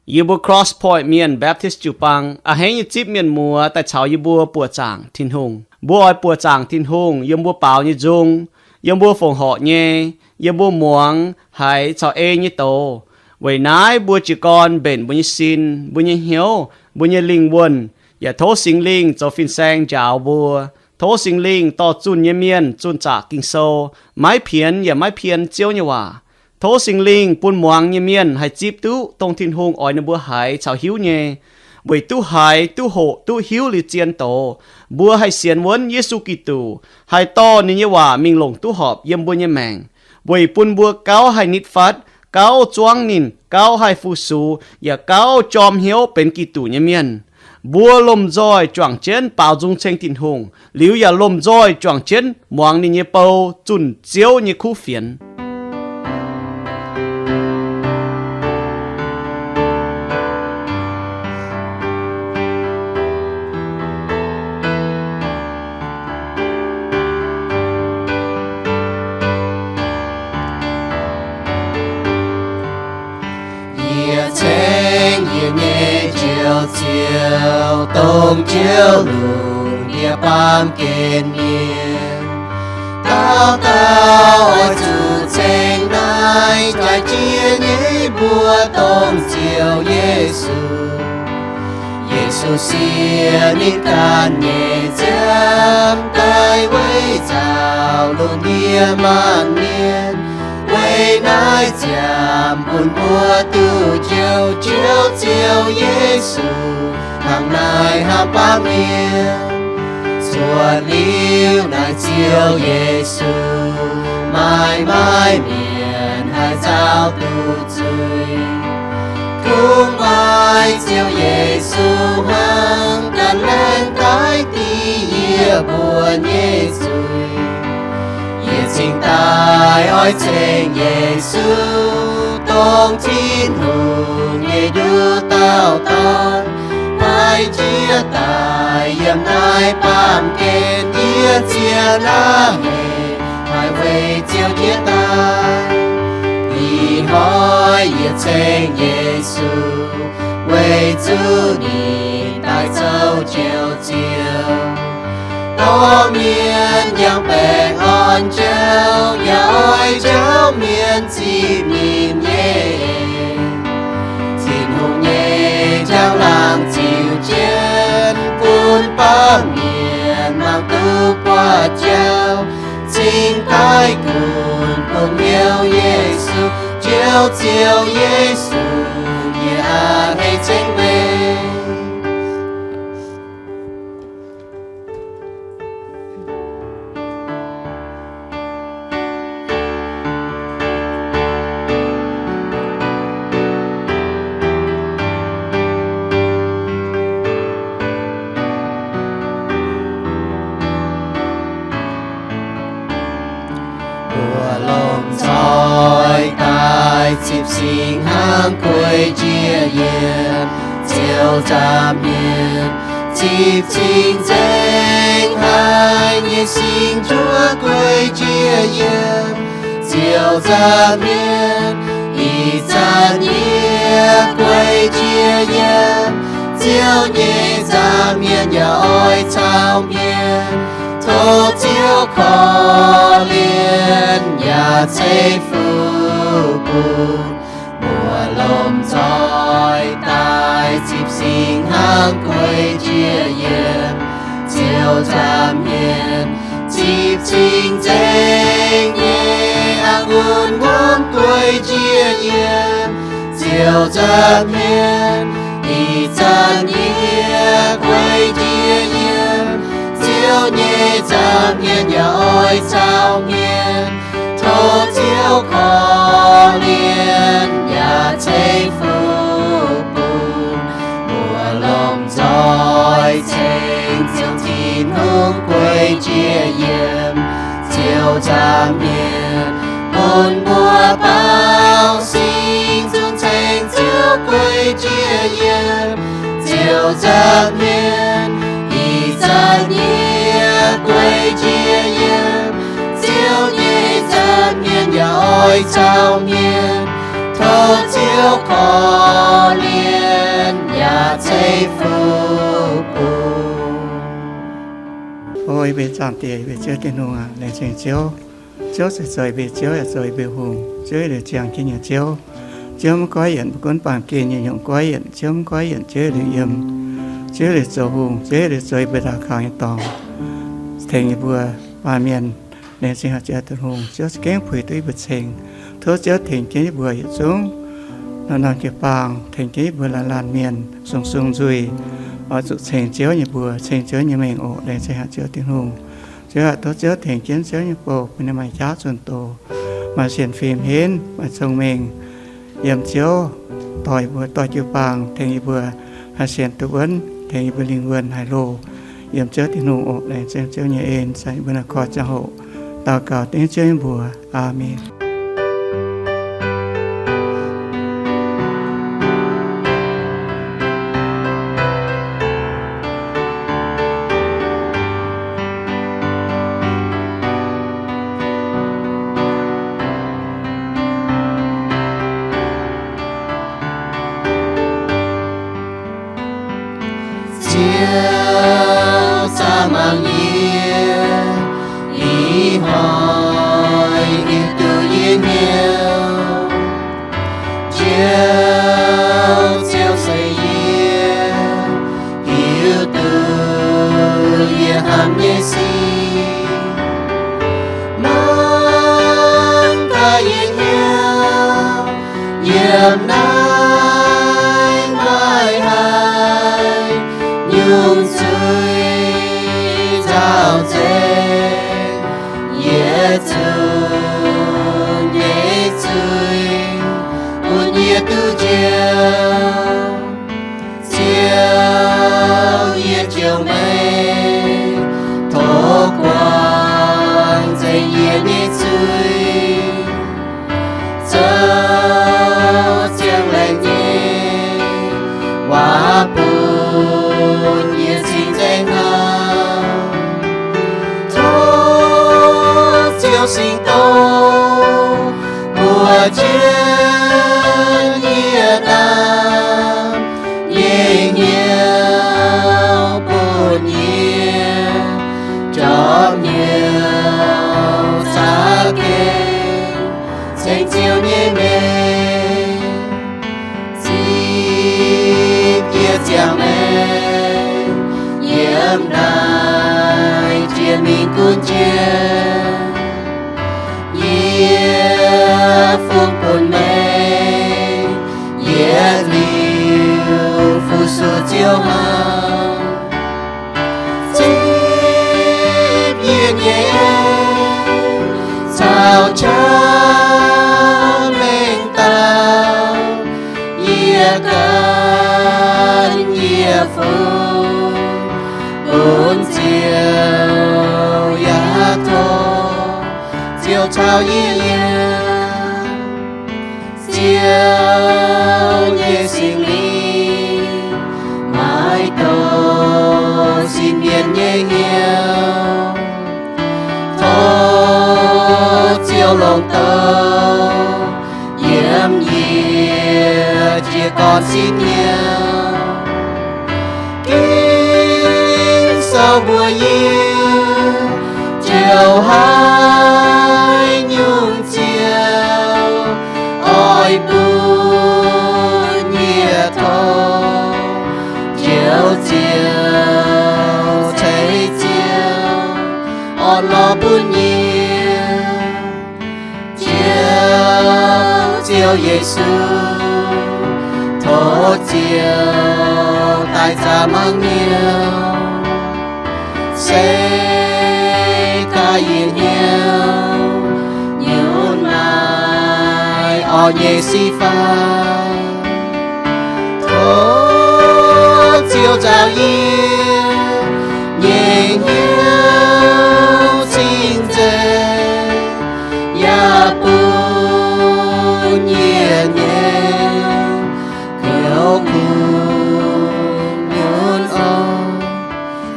Yie mbuo Cross Point Mienh Baptist jiu-baang a'hneiv nyei zipv mienh muoz daaih caux yie mbuo buoqc zaangc Tin-Hungh. Mbuo oix buoqc zaangc Tin-Hungh yiem mbuo baaux nyei nzung, yiem mbuo fongc horc nyei, yiem mbuo muangx haiz caux ei nyei doz. Weic naaiv mbuo jiez gorn mbenc mbuo nyei sin, mbuo nyei hnyouv, mbuo nyei lingh wuonh, yaac tov Singx Lingh zoux fin-saeng njaaux mbuo. Tov Singx Lingh dorh zunh nyei mienh zunh zaqc Ging-Sou, maiv pienx yaac maiv pien Ziouv nyei waac. Tov Singx Lingh bun muangx nyei mienh haih zipv duqv dongh Tin-Hungh oix ninh mbuo haiz caux hiuv nyei, weic duqv haiz, duqv hoqc, duqv hiuv liuz zien doz, mbuo haih sienx wuonv Yesu Giduc, haih dorh ninh nyei waac mingh longc duqv horpc yiem mbuo nyei maengc, weic bun mbuo gauh haih nitv fatv, gauh zuangv ninh, gauh haih fu-sux, yaac gauh jorm hnyouv benx Giduc nyei mienh. Mbuo lomh nzoih juangc jienv baaux nzung ceng Tin-Hungh, liuz yaac lomh nzoih juangc jienv muangx ninh nyei bou zunh Ziouv nyei kuv fienx. Yie ceng yie nyei Njoux Ziouv, dongh Ziouv lungh ndiev baamh gen mienh. Dauh dauh oix zuqc ceng naaiv jaaix jiex nyei mbuox dongh Ziouv Yesu. Yesu siev ninh ganh nyei nziaamv daaih weic nzauh lungh ndiev maanc mienh. Weic naaiv ziangh bun mbuo duqv njoux Ziouv, Ziouv Yesu, hnangv naaiv hnamv baamh mienh. Cuotv liuz naaiv Ziouv Yesu, maaih maaih mienh haih nzauh duqv zuiz. Kungx maaih Ziouv Yesu hnangv ganh laengz daaih dingc yie mbuo nyei zuiz. Yie cingx daaih oix ceng Yesu, dongh Tin-Hungh nyei nduqc dauh dorn, maiv jiex daaih yiem naaiv baamh gen. Yie zien aqv hec haih weic Ziouv jiex daaih. Ih hnoi yie ceng Yesu, weic zuqc ninh daaih zoux Njoux Ziouv. Dorh mienh yangh baengh orn jauv, yaac oix jauv mienh zipv ninh nyei. Tin-Hungh nyei njang-laangc ziux jienv, bun baamh mienh mangc duqv buatc jauv, cingx daaih gunv bungx hnyouv Yesu. Njoux Ziouv Yesu, yie a'hneiv ceng meih. Mbuo lomh nzoih daaih zipv singx hnangv guei njiec yiem Ziouv nza'hmien. Zipv cing-nzengc haic nyei singx juov guei njiec yiem Ziouv nza'hmien. Ih zanc yie guei njiec yiem Ziouv nyei nza'hmien, yaac oix caux mienh tov Ziouv korv-lienh yaac ceix fuqv bun. Mbuo lomh nzoih daaih zipv singx hnangv guei njiec yiem Ziouv nza'hmien. Zipv cing-nzengc nyei a'ngunc wuom guei njiec yiem Ziouv nza'hmien. Ih zanc yie guei njiec yiem Ziouv nyei nza'hmien, yaac oix caux mienh tov Ziouv korv-lienh yaac ceix fuqv bun. Mbuo lomh nzoih ceng Ziouv Tin-Hungh guei njiec yiem Ziouv nza'hmien, bun mbuo baaux singx zungv ceng Ziouv guei njiec yiem Ziouv nza'hmien. Ih zanc yie guei njiec yiem Ziouv nyei nza'hmien, yaac oix caux mienh tov Ziouv korv-lienh Yie mbuo zaamc Diex, yie mbuo Ziouv Tin-Hungh aac, laengz zingh Ziouv. Ziouv se zoux yie mbuo Ziouv yaac zoux yie mbuo Hungh. Ziouv yietc liuz ziangh jienv nyei Ziouv. Ziouv maiv goiv yienc, mbuo gunv baamh gen nyei nyungc goiv yienc. Ziouv maiv goiv yienc, Ziouv yietc liuz yiem. Ziouv yietc liuz zoux Hungh, Ziouv yietc liuz zoux yie mbuo ndau kaux nyei dorngx, tengx yie mbuo baamh mienh. Laengz zingh haic Ziouv Tin-Hungh, Ziouv za'gengh puix duqv yie mbuo ceng. Tov Ziouv tengx jienv yie mbuo yietc zungv norm-norm jiu-baang, tengx jienv yie mbuo laanh laanh mienh sung-sung nzuih, oix zuqc ceng Ziouv nyei mbuox, ceng Ziouv nyei mengh oc. Laengz zingh haic Ziouv Tin-Hungh. Ziouv aac, tov Ziouv tengx jienv Ziouv nyei bou bun ninh maaih jaav zunh doz, maaih sienx fim henv, maaih cong-mengh yiem Ziouv dorh yie mbuo, dorh jiu-baang, tengx yie mbuo haih sienx duqv wuonv, tengx yie mbuo lingh wuonh haih hlo yiem Ziouv Tin-Hungh oc. Laengz zingh Ziouv nyei en caux yie mbuo naaiv korv ziangh hoc. Daux gaux dengv Ziouv nyei mbuox. Aamen. Ziouv zaah mangc yie, ih hnoi yie duqv yie hnyouv. Ziouv, Ziouv se yie, hiuv duqv yie hnamv nyei sic. Mangc gaax yie hnyouv, yiem naaiv maaih haaix nyungc zuiz nzauh nzengc, yie zunc nyei zuiz bun yie duqv njoux. Ziouv, yie njoux meih, tov guangc nzengc yie nyei zuiz. Zoux ziangh laengz nyei waac bun yie cing-nzengc hnangv. Tov Ziouv Singx Domh mbuox jienv yie ndaam nyei hnyouv bun yie njormh hnyouv za'gengh ceng Ziouv nyei mengh. Zipv yie ziangh maengc yiem naaiv jiex mingh gunv jiex, yie fungx bun meih yietc liuz fu-sux Ziouv hnangv. Zipv yie nyei en caux qaqv mengh dauh, yie gan yie fungx bun Ziouv, yaac tov Ziouv caux yie yiem. Ziouv nyei Singx Lingh maiv douh sin mienh nyei hnyouv. Tov Ziouv longc douh yiem yie jiez gorn sin hnyouv. Ging-Sou mbuox yie, njoux haaix nyungc Ziouv oix bun yie tov, njoux Ziouv, ceix Ziouv orn-lorqc bun yie. Ziouv, Ziouv Yesu, tov Ziouv daaih zaah mangc hnyouv, se gaax yie hnyouv nyunc maaih orn nyei sic fai. Tov Ziouv nzaaux yie nyei hnyouv cing-nzengc, yaac bun yie nyei kouv kungx nyunc orn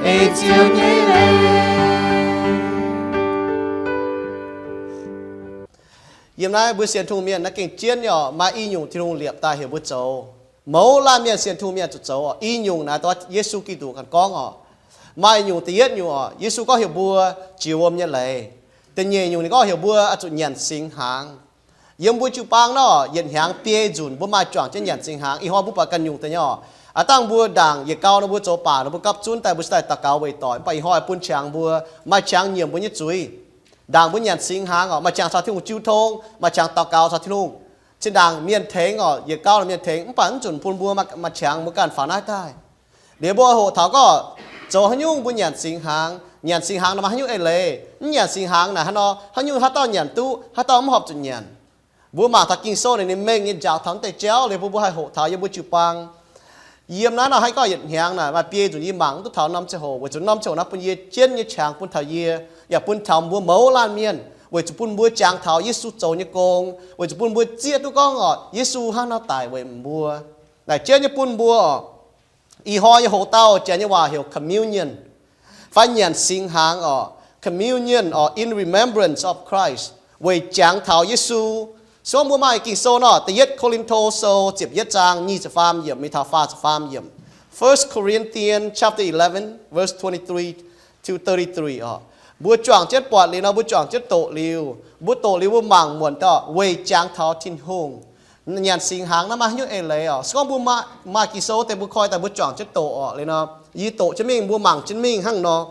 ei Ziouv nyei leiz. Yiem naaiv mbuo sienx Tin-Hungh mienh naaiv gengh jienv nyei oc, maaih i nyungc Tin-Hungh liepc daaih heuc mbuo zoux. Mouz laanh mienh sienx Tin-Hungh mienh zuqc zoux oc. I nyungc naaiv dongh Yesu Giduc ganh gorngv oc. Maaih nyungc da'yietv nyungc oc, Yesu gorngv heuc mbuo jiex wuom nyei leiz. Da'nyeic nyungc ninh gorngv heuc mbuo oix zuqc nyanc singx hnaangx. Yiem mbuo jiu-baang nor, yietc hnyangx biei nzunc mbuo maaih juangc jienv nyanc singx hnaangx. Ih hnoi mbuo buatc ganh nyungc deix nyei oc. Aa, dangh mbuo ndaangc yietc gau nor mbuo zoux baac nor mbuo gapv zunv daaih mbuo cingx daaih daux gaux weic doic, mv baac ih hnoi bun qangx mbuo maaih qangx nyiemc mbuo nyei zuiz. Ndaangc mbuo nyanc singx hnaangx oc, maaih qangx caux Tin-Hungh jiu tong, maaih qangx daux gaux caux Tin-Hungh. Cin ndaangc mienh tengx oc, yietc gauh mienh tengx, mv baac mv zunc bun mbuo maaih qangx mbuo ganh faaux naaiv daaih. Liuz mbuo hoqc taux gorngv zoux haaix nyungc mbuo nyanc singx hnaangx, nyanc singx hnaangx nor maaih haaix nyungc eix leiz, mv nyanc singx hnaangx naaic haaix nor, haaix nyungc haaix dauh nyanc duqv, haaix dauh mv horpc zuqc nyanc. Mbuo mangc taux Ging-Sou naaic ninh mengh nyei njaaux taux mv deix jauv, liuz mbuo mbuo haih hoqc taux yiem mbuo jiu-baang. Yiem naaiv nor haih gorngv yietc hnyangx naaic maaih biei nzunc yie mangc mv duqv taux norm ziangh hoc, weic zuqc norm ziangh hoc naaiv bun yie jienv nyei qangx bun taux yie, yaac bun taux mbuo mouz laanh mienh, weic zuqc bun mbuo jangx taux Yesu zoux nyei gong, weic zuqc bun mbuo zieqv duqv gorngv oc, Yesu hnangv nor daic weic mbuo. Naaic jienv nyei bun mbuo oc. Ih hnoi nyei hoc-dauh janx nyei waac heuc communion, fai nyanc singx hnaangx oc, communion or in remembrance of Christ, weic jangx taux Yesu. Se gorngv mbuo maaih Ging-Sou nor, Da'yietv Ko^lin^to Sou ziepc yietv zaang nyic ziepc faam yiemc mingh taux faah ziepc faam yiemc. First Corinthians chapter eleven, verse twenty-three to thirty-three oc. Mbuo juangc jienv buatc liuz nor, mbuo juangc jienv doqc liuz, mbuo doqc liuz mbuo mangc muonc daaih weic jangx taux Tin-Hungh. Nyanc singx hnaangx naaiv maaih haaix nyungc eix leiz oc? Se gorngv mbuo maaih, maaih Ging-Sou deix mbuo koi daaih mbuo juangc jienv doqc oc. Liuz nor, yie doqc jienv mingh, mbuo mangc jienv mingh hnangv nor.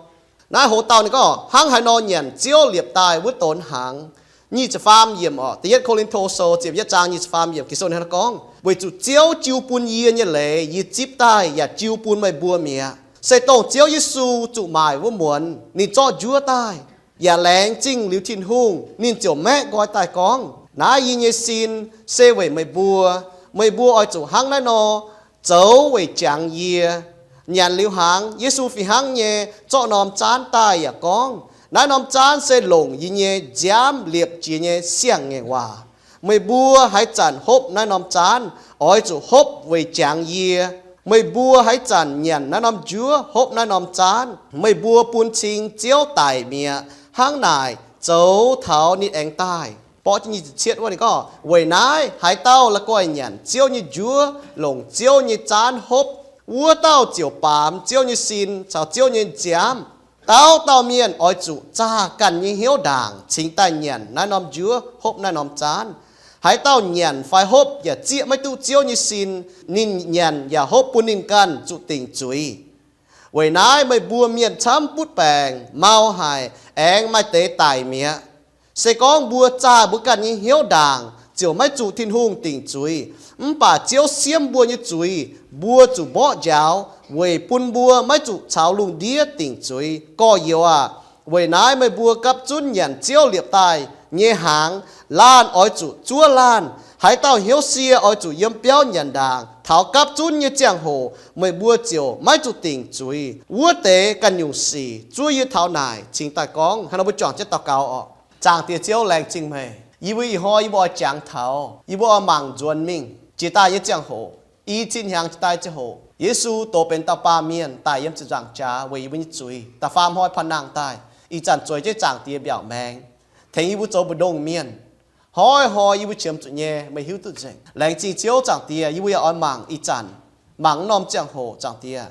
Naaiv hoc-dauh ninh gorngv, hnangv haaix nor nyanc Ziouv liepc daaih wuov donx hnaangx. Nyic ziepc faam yiemc oc, Da'yietv Ko^lin^to Sou ziepc yietv zaang nyic ziepc faam yiemc, Ging-Sou ninh hnangv nor gorngv, weic zuqc Ziouv jiu bun yie nyei leiz yie zipv daaih yaac jiu bun meih mbuo mi'aqv. Se dongh Ziouv Yesu zuqc maaic wuov muonz ninh zorqv njuov daaih, yaac laengz zingh liuz Tin-Hungh, ninh ziouc maeqv nqoi daaih gorngv, naaiv yie nyei sin se weic meih mbuo. Meih mbuo oix zuqc hnangv naaiv nor zoux weic jangx yie. Nyanc liuz hnaangx, Yesu fih hnangv nyei zorqv norm zaanv daaih yaac gorngv, naaiv norm zaanv se longc yie nyei nziaamv liepc jiex nyei siang-ngaengc waac. Meih mbuo haaix zanc hopv naaiv norm zaanv, oix zuqc hopv weic jangx yie. Meih mbuo haaix zanc nyanc naaiv norm njuov, hopv naaiv norm zaanv, meih mbuo bun cing Ziouv daic mi'aqv. Hnangv naaic zoux taux ninh aengx daaih. Borqv jienv nyic ziepc cietv wuov ninh gorngv, weic naaiv haaix dauh la'guaih nyanc Ziouv nyei njuov, longc Ziouv nyei zaanv hopv, wuov dauh ziouc baamz Ziouv nyei sin caux Ziouv nyei nziaamv. Dauh dauh mienh oix zuqc zaah ganh nyei hnyouv ndaangc cingx daaih nyanc naaiv norm njuov, hopv naaiv norm zaanv. Haaix dauh nyanc fai hopv yaac zieqv maiv duqv Ziouv nyei sin, ninh nyanc yaac hopv bun ninh ganh zuqc dingc zuiz. Weic naaiv meih mbuo mienh camv butv baengc, mau haic, aengx maaih deix daic mi'aqv. Se gorngv mbuo zaah mbuo ganh nyei hnyouv ndaangc, ziouc maiv zuqc Tin-Hungh dingc zuiz. Mv baac Ziouv siemv mbuo nyei zuiz, mbuo zuqc mborqv njaaux, weic bun mbuo maiv zuqc caux lungh ndiev dingc zuiz. Gorx-youz aac, weic naaiv meih mbuo gapv zunv nyanc Ziouv liepc daaih nyei hnaangx. Laanh oix zuqc zuov laanh. Haaix dauh hnyouv sie oix zuqc yiem biauv nyanc ndaangc. Taux gapv zunv nyei ziangh hoc meih mbuo ziouc maiv zuqc dingc zuiz. Wuov deix ganh nyungc sic zuov yie taux naaic cingx daaih gorngv. Hnangv nor mbuo juangc jienv daux gaux oc. Zaangc Diex Ziouv, laengz zingh meih. Yie mbuo ih hnoi yie mbuo oix jangx taux, yie mbuo oix mangc nzuonx mingh jiex daaih nyei ziangh hoc, i cin hnyangx jiex daaih ziangh hoc, Yesu doz benx dauh baamh mienh daaih yiem ziepc nzaangc jaax weic yie mbuo nyei zuiz da'faam hnoi paan nangh daaih. Ih zanc zueiz jienv Zaangc Diex mbiaauc maengx, tengx yie mbuo zoux mbu'ndongx mienh. Hnoi-hnoi yie mbuo qiemx zuqc nyei, meih hiuv duqv nzengc. Laengz zingh Ziouv Zaangc Diex, yie mbuo yaac oix mangc ih zanc, mangc wuov norm ziangh hoc Zaangc Diex,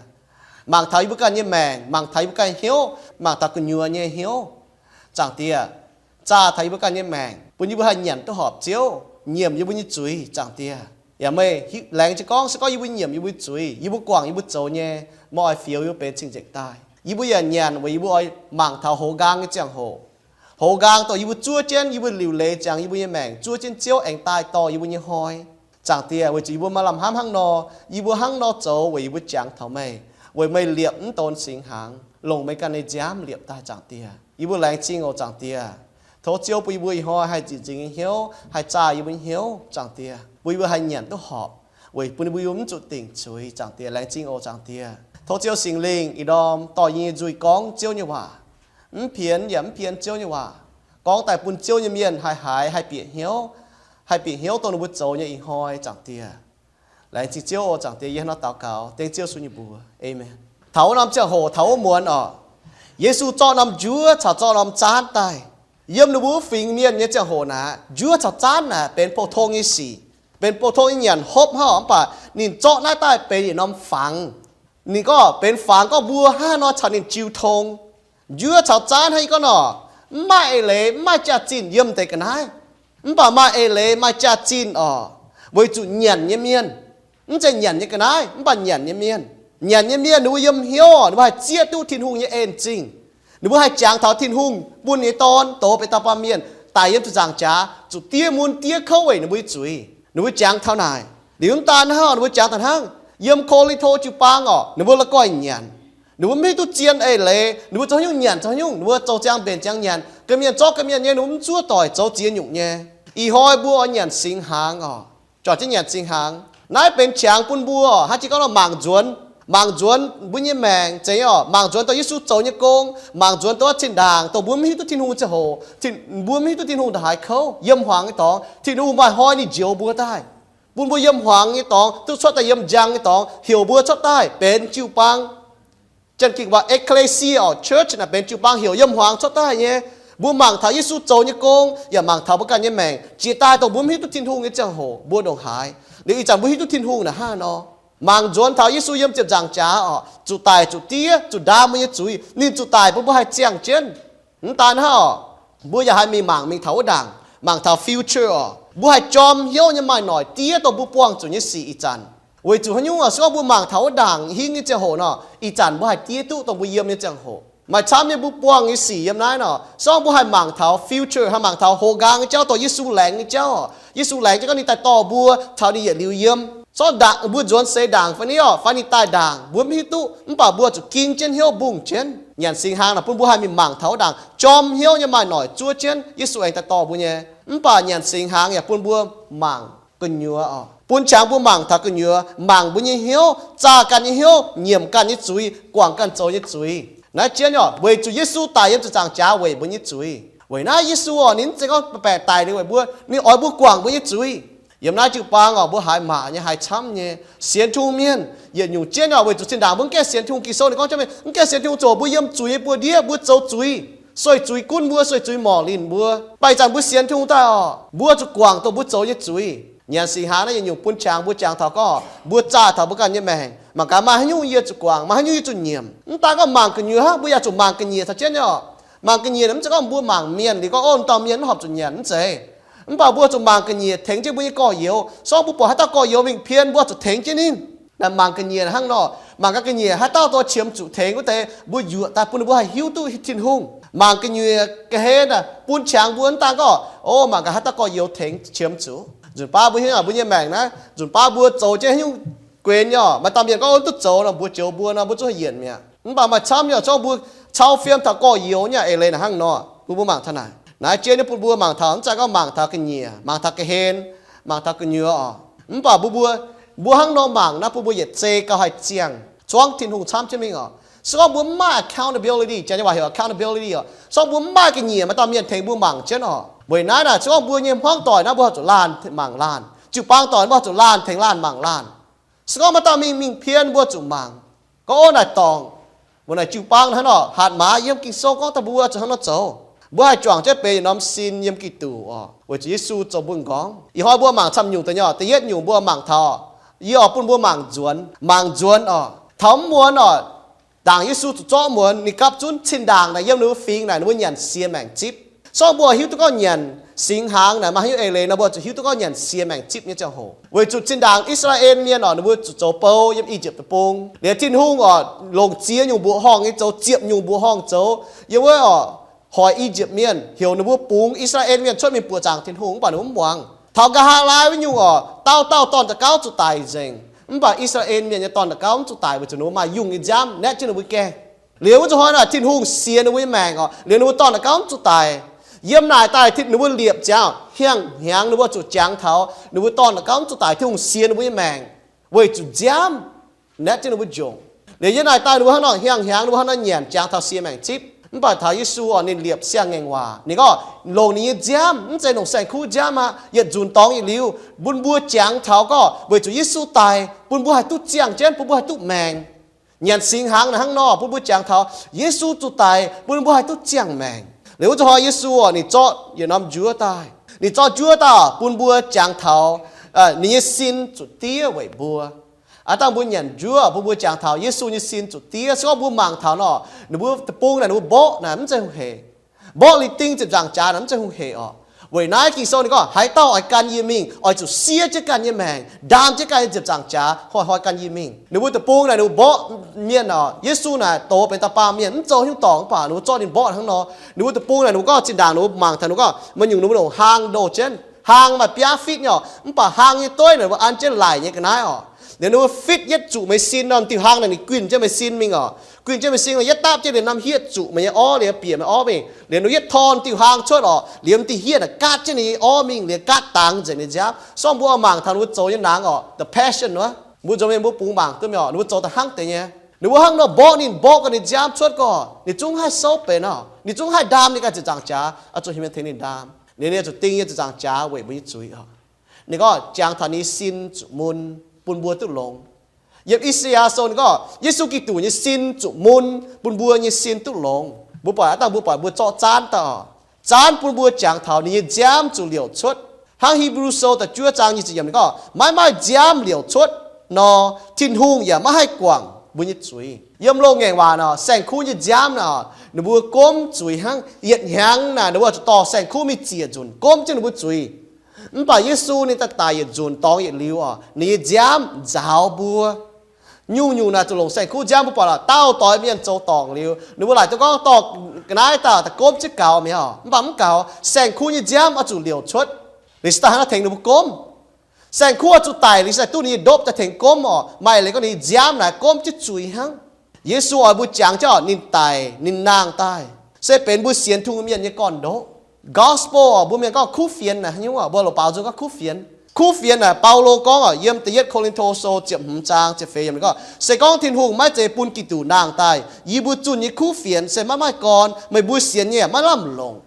mangc taux yie mbuo ganh nyei maengc, mangc taux yie mbuo ganh hnyouv, mangc taux gu'nyuoz nyei hnyouv. Zaangc Diex, zaah taux yie mbuo ganh nyei maengc, bun yie mbuo haih nyanc duqv horpc Ziouv, nyiemc yie mbuo nyei zuiz Zaangc Diex. Yaac meih laengz jienv gorngv, se gorngv yie mbuo nyiemc yie mbuo nyei zuiz, yie mbuo guangc yie mbuo zoux nyei, meih oix fioux yie mbuo benx cing-nzengc daaih. Yie mbuo yaac nyanc weic yie mbuo oix mangc taux hoz nqaang nyei ziangh hoc, hoz nqaang dongh yie mbuo zuov jienv yie mbuo liuc leiz ziangx yie mbuo nyei maengc, zuov jienv Ziouv aengx daaih dorh yie mbuo nyei hnoi. Zaangc Diex, weic zuqc yie mbuo maaih lamh hnamv hnangv nor, yie mbuo hnangv nor zoux weic yie mbuo jangx taux meih, weic meih liepc mv donx singx hnaangx, longc meih ganh nyei nziaamv liepc daaih Zaangc Diex. Yie mbuo laengz zingh oc Zaangc Diex. Tov Ziouv bun yie mbuo ih hnoi haih nzieqc nzingx nyei hnyouv, haih zaah yie mbuo nyei hnyouv Zaangc Diex, bun yie mbuo haih nyanc duqv horpc, weic bun yie mbuo mv zuqc dingc zuiz Zaangc Diex. Laengz zingh oc Zaangc Diex. Tov Ziouv Singx Lingh ih ndorm dorh yie nyei nzuih gorngv Ziouv nyei waac, mv pienx yaac mv pien Ziouv nyei waac, gorngv daaih bun Ziouv nyei mienh haih haiz, haih bieqc hnyouv, haih bieqc hnyouv dongh ninh mbuo zoux nyei ih hnoi Zaangc Diex. Laengz zingh Ziouv oc Zaangc Diex. Yie hnangv nor daux gaux dengv Ziouv Yesu nyei mbuox, aamen. Taux wuov norm ziangh hoc, taux wuov muonz oc, Yesu zorqv norm njuov caux zorqv norm zaanv daaih. Yiem ninh mbuo wuov fingx mienh nyei ziangh hoc naaic, njuov caux zaanv naaic benx pou-tong nyei sic, benx pou-tong nyei nyanc hopv hnangv, mv baac ninh zorqv naaiv daaih benx yietc norm fangx. Ninh gorngv benx fangx gorngv mbuo hnangv haaix nor caux ninh jiu tong. Njuov caux zaanv hnangv yie gorngv nor, mv maaih eix leiz, mv maaih jaax-zinh yiem deix ga'naaiv. Mv baac maaih eix leiz, maaih jaax-zinh oc, weic zuqc nyanc nyei mienh, mv zeiz nyanc nyei ga'naaiv, mv baac nyanc nyei mienh. Nyanc nyei mienh ninh mbuo yiem hnyouv oc, ninh mbuo haih zieqv duqv Tin-Hungh nyei en zingh. Ninh mbuo haih jangx taux Tin-Hungh bun nyei Dorn doz benx dauh baamh mienh daic yiem ziepc nzaangc jaax zuqc diev mun diev kouv weic ninh mbuo nyei zuiz. Ninh mbuo jangx taux naaic. Liuz mv daan hnangv, ninh mbuo jangx taux hnangv yiem Ko^lin^to jiu-baang oc, ninh mbuo la'guaih nyanc. Ninh mbuo mv hiuv duqv zien eix leiz, ninh mbuo zoux haaix nyungc nyanc zoux haaix nyungc, ninh mbuo zoux ziangx mbenc ziangx nyanc, ga'mienh zorqv ga'mienh nyei, ninh mbuo mv zuov doic zoux ziex nyungc nyei. Ih hnoi mbuo oix nyanc singx hnaangx oc, juangc jienv nyanc singx hnaangx. Naaiv benx qangx bun mbuo oc, hnangv jiex gorngv nor mangc nzuonx, mangc nzuonx mbuo nyei maengc zeiz oc, mangc nzuonx dongh Yesu zoux nyei gong, mangc nzuonx dongh wuov zinh ndaangc dongh mbuo mv hiuv duqv Tin-Hungh ziangh hoc, mbuo mv hiuv duqv Tin-Hungh ndongc haaix kouv. Yiem hmuangx nyei dorngx Tin-Hungh maaih hnoi ninh njoux mbuo daaih, bun mbuo yiem hmuangx nyei dorngx duqv cuotv daaih, yiem njang nyei dorngx heuc mbuo cuotv daaih benx jiu-baang. Janx-Ging waac ecclesia oc, church naaic benx jiu-baang, heuc yiem hmuangx cuotv daaih nyei. Mbuo mangc taux Yesu zoux nyei gong yaac mangc taux mbuo ganh nyei maengc jiex daaih dongh mbuo mv hiuv duqv Tin-Hungh nyei ziangh hoc mbuo ndongc haaix. Liuz ih zanc mbuo hiuv duqv Tin-Hungh naaic hnangv haaix nor. Mangc nzuonx taux Yesu yiem ziepc nzaangc jaax oc, zuqc daic zuqc diev zuqc ndaam mbuo nyei zuiz, ninh zuqc daic bun mbuo haih ziangh jienv. Mv daan hnangv oc, mbuo yaac haih mingh mangc mingh taux wuov ndaangc, mangc taux future oc, mbuo haih jorm hnyouv nyei maaih noic diev dongh mbuo buangh zuqc nyei sic ih zanc. Weic zuqc haaix nyungc oc, se gorngv mbuo mangc taux wuov ndaangc hingv nyei ziangh hoc nor, ih zanc mbuo haih diev duqv dongh mbuo yiem nyei ziangh hoc. Maaih camv nyei mbuo buangh nyei sic yiem naaiv nor, se gorngv mbuo haih mangc taux future, haih mangc taux hoqc nqaang nyei jauv, dongh Yesu laengz nyei jauv oc. Yesu laengz jienv gorngv ninh daaih dorh mbuo taux ninh yietc liuz yiem. Se gorngv ndaangc mbuo nzuonx seix ndaangc fai ni oc, fai ninh daaih ndaangc mbuo mv hiuv duqv, mv baac mbuo zuqc ging jienv hnyouv mbungh jienv. Nyanc singx hnaangx naaic bun mbuo haih mingh mangc taux wuov ndaangc, jorm hnyouv nyei maaih noic zuov jienv Yesu aengx daaih dorh mbuo nyei. Mv baac nyanc singx hnaangx yaac bun mbuo mangc gu'nyuoz oc, bun qangx mbuo mangc taux gu'nyuoz, mangc mbuo nyei hnyouv, zaah ganh nyei hnyouv, nyiemc ganh nyei zuiz, guangc ganh zoux nyei zuiz. Naaiv jienv oc, weic zuqc Yesu daic yiem ziepc nzaangc jaax weic mbuo nyei zuiz. Weic naaiv Yesu oc, ninh mv zeiz gorngv baeqc daic liuz weic mbuo, ninh oix mbuo guangc mbuo nyei zuiz. Yiem naaiv jiu-baang oc, mbuo haiz maac nyei, haiz camv nyei, sienx Tin-Hungh mienh yietc nyungc jienv oc, weic zuqc zinh ndaangc mbuo mv gaengh sienx Tin-Hungh. Ging-Sou ninh gorngv jienv mingh, mv gaengh sienx Tin-Hungh zoux mbuo yiem zuiz nyei buoz-ndiev, mbuo zoux zuiz, sueih zuiz gunv mbuo, sueih zuiz morc linh mbuo. Mv baac ih zanc mbuo sienx Tin-Hungh daaih oc, mbuo zuqc guangc dongh mbuo zoux nyei zuiz. Nyanc singx hnaangx naaiv yietc nyungc bun qangx mbuo jangx taux gorngv mbuo zaah taux mbuo ganh nyei maengc, mangc gaax maaih haaix nyungc yie zuqc guangc, maaih haaix nyungc yie zuqc nyiemc. Mv daan gorngv mangc gu'nyuoz hnangv, mbuo yaac zuqc mangc ga'nyiec taux jienv nyei oc. Mangc ga'nyiec mv zeiz gorngv mbuo mangc mienh liuz gorngv, o, dauh mienh mv horpc zuqc nyanc, mv zeiz. Mv baac mbuo zuqc mangc ga'nyiec tengx jienv mbuo nyei gorx-youz. Se gorngv mbuo buatc haaix dauh gorx-youz mingh pien, mbuo zuqc tengx jienv ninh. Naaiv mangc ga'nyiec hnangv nor, mangc gaax ga'nyiec haaix dauh dorh qiemx zuqc tengx wuov deix, mbuo yuoqc daaih bun ninh mbuo haih hiuv duqv Tin-Hungh. Mangc ga'nyiec ga'hlen naaic bun qangx mbuo mv daan gorngv, o, mangc gaax haaix dauh gorx-youz tengx qiemx zuqc. Nzunc baav mbuo hiuv mbuo nyei maengc naaiv, nzunc baav mbuo zoux jienv haaix nyungc guenx nyei oc, maaih dauh mienh gorngv, o, duqv zoux nor, mbuox joux mbuo nor, mbuo zungv haih yienc mi'aqv. Mv baac maaih camv nyei oc, se gorngv mbuo cau fiem taux gorx-youz nyei eix leiz naaic hnangv nor, bun mbuo mangc taux naaic. Naaiv jienv nyei bun mbuo mangc taux, mv zeiz gorngv mangc taux ga'nyiec, mangc taux ga'hlen, mangc taux gu'nyuoz oc. Mv baac mbuo, mbuo, mbuo hnangv nor mangc naaiv bun mbuo yietc zei gauh haih ziangh zuangv Tin-Hungh camv jienv mingh oc. Se gorngv mbuo mv maaih accountability, Janx nyei waac heuc accountability oc, se gorngv mbuo mv maaih ga'nyiec, maaih dauh mienh tengx mbuo mangc jienv oc. Weic naaiv naaic, se gorngv mbuo nyei hmuangv doic naaiv mbuo zuqc laanh mangc laanh, jiu-baang doic mbuo zuqc laanh tengx laanh mangc laanh. Se gorngv maaih dauh mingh, mingh pien, mbuo zuqc mangc gorngv, o, naaic dorngc, mbuo naaic jiu-baang hnangv nor, hatc maaz yiem Ging-Sou gorngv daaih mbuo zuqc hnangv nor zoux. Mbuo haih juangc jienv benx yietc norm sin yiem Giduc oc, weic zuqc Yesu zoux mbuo m'nqorngv. Ih hnoi mbuo mangc camv nyungc deix nyei oc. Da'yietv nyungc mbuo mangc taux, yie oix bun mbuo mangc nzuonx, mangc nzuonx oc, taux mv muonz oc, ndaangc Yesu zuqc zorqv muonz, ninh gapv zunv cin-ndaangc naaic yiem ninh mbuo fingx naaic ninh mbuo nyanc sie maengc zipv. Se gorngv mbuo hiuv duqv gorngv nyanc singx hnaangx naaic maaih haaix nyungc eix leiz nor, mbuo zuqc hiuv duqv gorngv nyanc sie maengc zipv nyei ziangh hoc. Weic zuqc zinh ndaangc I^saa^laa^en Mienh oc, ninh mbuo zuqc zoux bou yiem I^yipv Deic-Bung. Liuz Tin-Hungh oc, longc ziex nyungc mbuoqc horngh nyei zoux, ziepc nyungc mbuoqc horngh zoux yiem wuov oc, hoic I^yipv Mienh, heuc ninh mbuo bungx I^saa^laa^en Mienh cuotv mingh buoqc zaangc Tin-Hungh, mv baac ninh mbuo mv muangx. Taux nqa'haav laai wuov nyungc oc, dauh dauh dorn-da'gauv zuqc daic nzengc, mv baac I^saa^laa^en Mienh nyei dorn-da'gauv mv zuqc daic, weic zuqc ninh mbuo maaih yungh nyei nziaamv naetv jienv ninh mbuo gaengh. Liuz wuov zuqc hnoi naaic Tin-Hungh sienx ninh mbuo nyei maengc oc, liuz ninh mbuo dorn-da'gauv mv zuqc daic. Yiem naaic daaih ninh mbuo liepc ziangx, hiangh hnyangx ninh mbuo zuqc jangx taux ninh mbuo dorn-da'gauv mv zuqc daic, Tin-Hungh sienx ninh mbuo nyei maengc weic zuqc nziaamv naetv jienv ninh mbuo njongc. Liuz yiem naaic daaih ninh mbuo hnangv nor hiangx hnyangx, ninh mbuo hnangv nor nyanc jangx taux sie maengc zipv. Mv baac taux Yesu oc, ninh liepc siang-ngaengc waac, ninh gorngv longc ninh nyei nziaamv, mv zeiz longc saeng-kuv nziaamv aqv, yietc nzunc dorngx yietc liuz, bun mbuo jangx taux gorngv weic zuqc Yesu daic bun mbuo haih duqv ziangh jienv, bun mbuo haih duqv maengc. Nyanc singx hnaangx naaic hnangv nor bun mbuo jangx taux Yesu zuqc daic bun mbuo haih duqv ziangh maengc. Liuz wuov zuqc hnoi Yesu oc, ninh zorqv yietc norm njuov daaih. Ninh zorqv njuov daaih bun mbuo jangx taux ninh nyei sin zuqc diev weic mbuo. Aav dangh mbuo nyanc njuov, mbuo mbuo jangx taux Yesu nyei sin zuqc diev. Se gorngv mbuo mangc taux nor, ninh mbuo deic-bung naaic ninh mbuo mborqv naaic mv zeiz hungh heic. Mborqv liuz ding ziepc nzaangc jaax naaic mv zeiz hungh heic oc. Weic naaiv Ging-Sou ninh gorngv, haaix dauh oix gan yie mingh, oix zuqc siev jienv ganh nyei maengc, ndaam jienv ganh nyei ziepc nzaangc jaax, hnoi-hnoi gan yie mingh. Ninh mbuo deic-bung naaic ninh mbuo mborqv mienh oc. Yesu naaic doz benx dauh baamh mienh, mv zoux haaix nyungc dorngc, mv baac ninh mbuo zorqv ninh mborqv hnangv nor. Ninh mbuo deic-bung naaic ninh mbuo gorngv zinh ndaangc ninh mbuo mangc taux ninh mbuo gorngv maaih nyungc ninh mbuo ndongc hlang ndoh jienv, hlang maaih biaav fitv nyei oc, mv baac hlang nyei dueiv naaic ninh mbuo an jienv laic nyei ga'naaiv oc. Liuz ninh mbuo fitv yietv zuqc meih sin nor, diuh hlang naaic ninh guinh jienv meih sin mingh oc. Guinh jienv meih sin, yietv dapv jienv liuz norm hietv zuqc meih nyei orv, liuz bieqc meih orv mingh. Liuz ninh mbuo yietv torn diuh hlang cuotv oc, liuz diuh hietv naaic gaatv jienv ninh nyei orv mingh, liuz gaatv dangx nzengc ninh nziaamv. Se gorngv mbuo mangc taux ninh mbuo zoux nyei nangx oc, The Passion wuov, mbuo nzomz mienh mbuo bungx mangc duqv mingh oc, ninh mbuo zoux da'hnangv deix nyei. Ninh mbuo hnangv nor mborqv ninh, mborqv gau ninh nziaamv cuotv gorqv, ninh zungv haih souv benx oc, ninh zungv haih ndaam ninh ganh ziepc nzaangc jaax, oix zuqc heuc mienh tengx ninh ndaam. Ninh, ninh zuqc ding nyei ziepc nzaangc jaax weic mbuo nyei zuiz oc. Ninh gorngv jangx taux ninh nyei sin zuqc mun bun mbuo duqv longx. Yiem I^saa^yaa Sou ninh gorngv Yesu Giduc nyei sin zuqc mun bun mbuo nyei sin duqv longx. Mbuo buatc, aav dangh mbuo buatc mbuo zorqv zaanv daaih oc. Zaanv bun mbuo jangx taux ninh nyei nziaamv zuqc liouc cuotv. Hnangv Hipv^lu Sou da'juov zaang nyic ziepc yiemc ninh gorngv, maiv maaih nziaamv liouc cuotv nor, Tin-Hungh yaac maiv haih guangc mbuo nyei zuiz. Yiem loz-ngaengc waac nor, saeng-kuv nyei nziaamv nor, ninh mbuo gomv zuiz hnangv. Yietc hnyangx naaic ninh mbuo zuqc dorh saeng-kuv mingh ziec nzunc gomv jienv ninh mbuo zuiz. Mv baac Yesu ninh daaih daic yietc nzunc dorngx yietc liuz oc, ninh nyei nziaamv nzaaux mbuo. Nyungc-nyungc naaic zuqc longc saeng-kuv nziaamv. Mbuo buatc lorqc, dauh doix mienh zoux dorngc liuz, ninh mbuo laaic duqv gorngv dorh ga'naaiv daaih daaih gomv jienv gaux mi'aqv. Mv baac mv gaux, saeng-kuv nyei nziaamv oix zuqc liouc cuotv, liuz se daaih hnangv naaiv tengx ninh mbuo gomv. Saeng-kuv oix zuqc daic liuz se daaih duqv ninh nyei ndopv daaih tengx gomv oc. Maaih leiz gorngv ninh nyei nziaamv naaic gomv jienv zuiz hnangv. Yesu oix mbuo jangx jienv oc, ninh daic, ninh nangh daaih, se benx mbuo sienx Tin-Hungh mienh nyei gorn-ndoqv. Gospel oc, mbuo mienh gorngv kuv fienx naaic haaix nyungc oc? Mbuo loz-baaux nzung gorngv kuv fienx. Kuv fienx naaic Baulo gorngv oc, yiem da'yietv Ko^lin^to Sou ziepc hmz zaang ziepc feix yiemc ninh gorngv, se gorngv Tin-Hungh maiv zeiz bun Giduc nangh daaih, yie mbuo zunh nyei kuv fienx se maiv maaih gorn, meih mbuo sienx nyei maiv lamh longc.